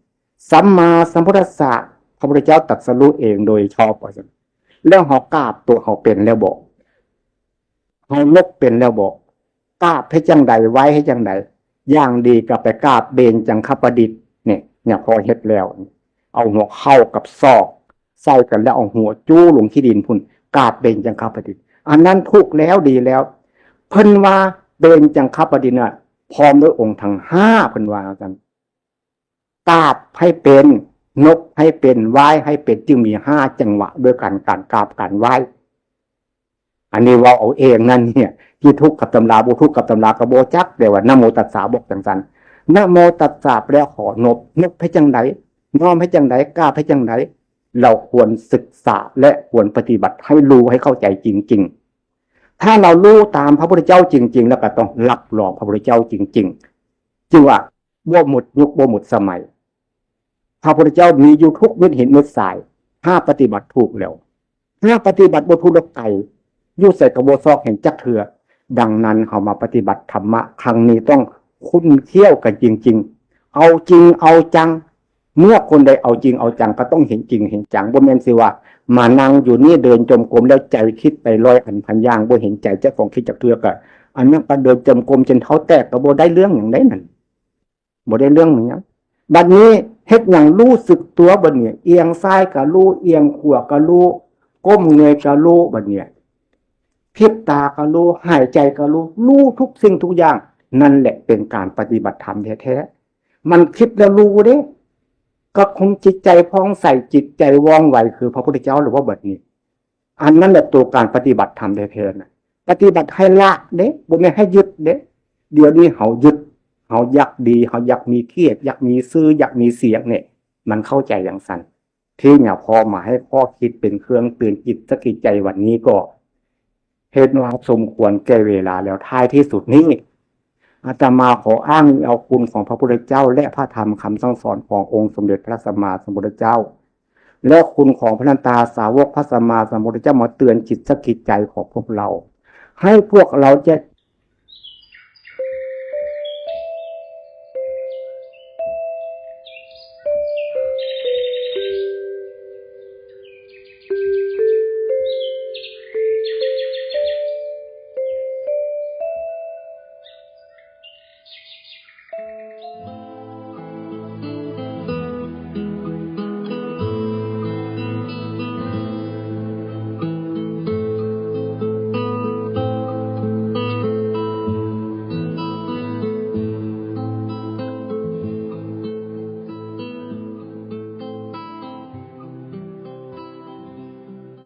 สัมมาสัมพุทธัสสะ พระพุทธเจ้าตรัสรู้เองโดยชอบ ว่าซั่น แล้วเฮากราบตัวเฮาเป็นแล้วบ่ เฮานบเป็นแล้วบ่ กราบเฮ็ดจั่งใด ไหว้เฮ็ดจั่งใด อย่างดีก็ไปกราบเบญจังคประดิษฐ์ เนี่ย เนี่ย พ่อเฮ็ดแล้ว เอาหัวเข่ากับศอกใส่กัน แล้วเอาหัวจู้ลงขี้ดินพุ้น กราบเบญจังคประดิษฐ์ อันนั้นถูกแล้วดีแล้ว เพิ่นว่าเบญจังคประดิษฐ์น่ะพร้อมด้วยองค์ทั้งห้า เพิ่นว่าจัง กราบให้เป็น นบให้เป็น ไหว้ให้เป็น จึงมีห้าจังหวะด้วยกัน การกราบ การไหว้ อันนี้เว้าเอาเองนั่นเนี่ย ที่ถูกกับตำรา บ่ถูกกับตำราก็บ่จัก แต่ว่านะโมตัสสะบอกจังซั่น นะโมตัสสะแปลขอนบ นบให้จังใด น้อมให้จังใด กราบให้จังใด เราควรศึกษาและควรปฏิบัติให้รู้ให้เข้าใจจริงๆ ถ้าเรารู้ตามพระพุทธเจ้าจริงๆ แล้วก็ต้องรับรองพระพุทธเจ้าจริงๆ จึงว่าบ่หมดยุคบ่หมดสมัย พระพุทธเจ้ามีอยู่ทุกเม็ดหินเม็ดทราย ถ้าปฏิบัติถูกแล้ว ถ้าปฏิบัติบ่ถูกแล้วไกล อยู่ใส่กระโบซอกเห็นจักเทื่อ ดังนั้นเฮามาปฏิบัติธรรมะครั้งนี้ต้องคุ้นเขี้ยวกันจริงๆ เอาจริงเอาจัง เมื่อคนใดเอาจริงเอาจังก็ต้องเห็นจริงเห็นจัง บ่แม่นสิว่ามานั่งอยู่นี่เดินจงกรมแล้วใจคิดไปร้อยอันพันอย่าง บ่เห็นใจเจ้าของคิดจักเทื่อก็ อันนั้นก็เดินจงกรมจนเท้าแตกก็บ่ได้เรื่องหยังได้นั่น บ่ได้เรื่องหยัง บัดนี้เฮ็ดหยังรู้สึกตัวบัดเนี่ย เอียงซ้ายก็รู้ เอียงขวาก็รู้ ก้มเงยก็รู้ บัดเนี่ย พริบตาก็รู้ หายใจก็รู้ รู้ทุกสิ่งทุกอย่าง นั่นแหละเป็นการปฏิบัติธรรมแท้ๆ มันคิดแล้วรู้เด้ ก็คงจิตใจผ่องใส จิตใจว่องไว คือพระพุทธเจ้าหรือว่าบัดนี้ อันนั้นแหละตัวการปฏิบัติธรรมแท้ๆ นะ ปฏิบัติให้ละเด้ บ่แม่นให้ยึดเด้ เดี๋ยวนี้เฮายึด เฮาอยากดี เฮาอยากมีเกียรติ อยากมีชื่อ อยากมีเสียงเนี่ย มันเข้าใจจังซั่น ที่เนี่ยพอมาให้ข้อคิดเป็นเครื่องเตือนจิตสะกิดใจวันนี้ก็ เห็นว่าสมควรแก่เวลาแล้ว ท้ายที่สุดนี้ อาตมาขออ้างเอาคุณของพระพุทธเจ้า และพระธรรมคำสั่งสอนขององค์สมเด็จพระสัมมาสัมพุทธเจ้า และคุณของพระนันตาสาวกพระสัมมาสัมพุทธเจ้ามาเตือนจิตสะกิดใจของพวกเรา ให้พวกเราจะ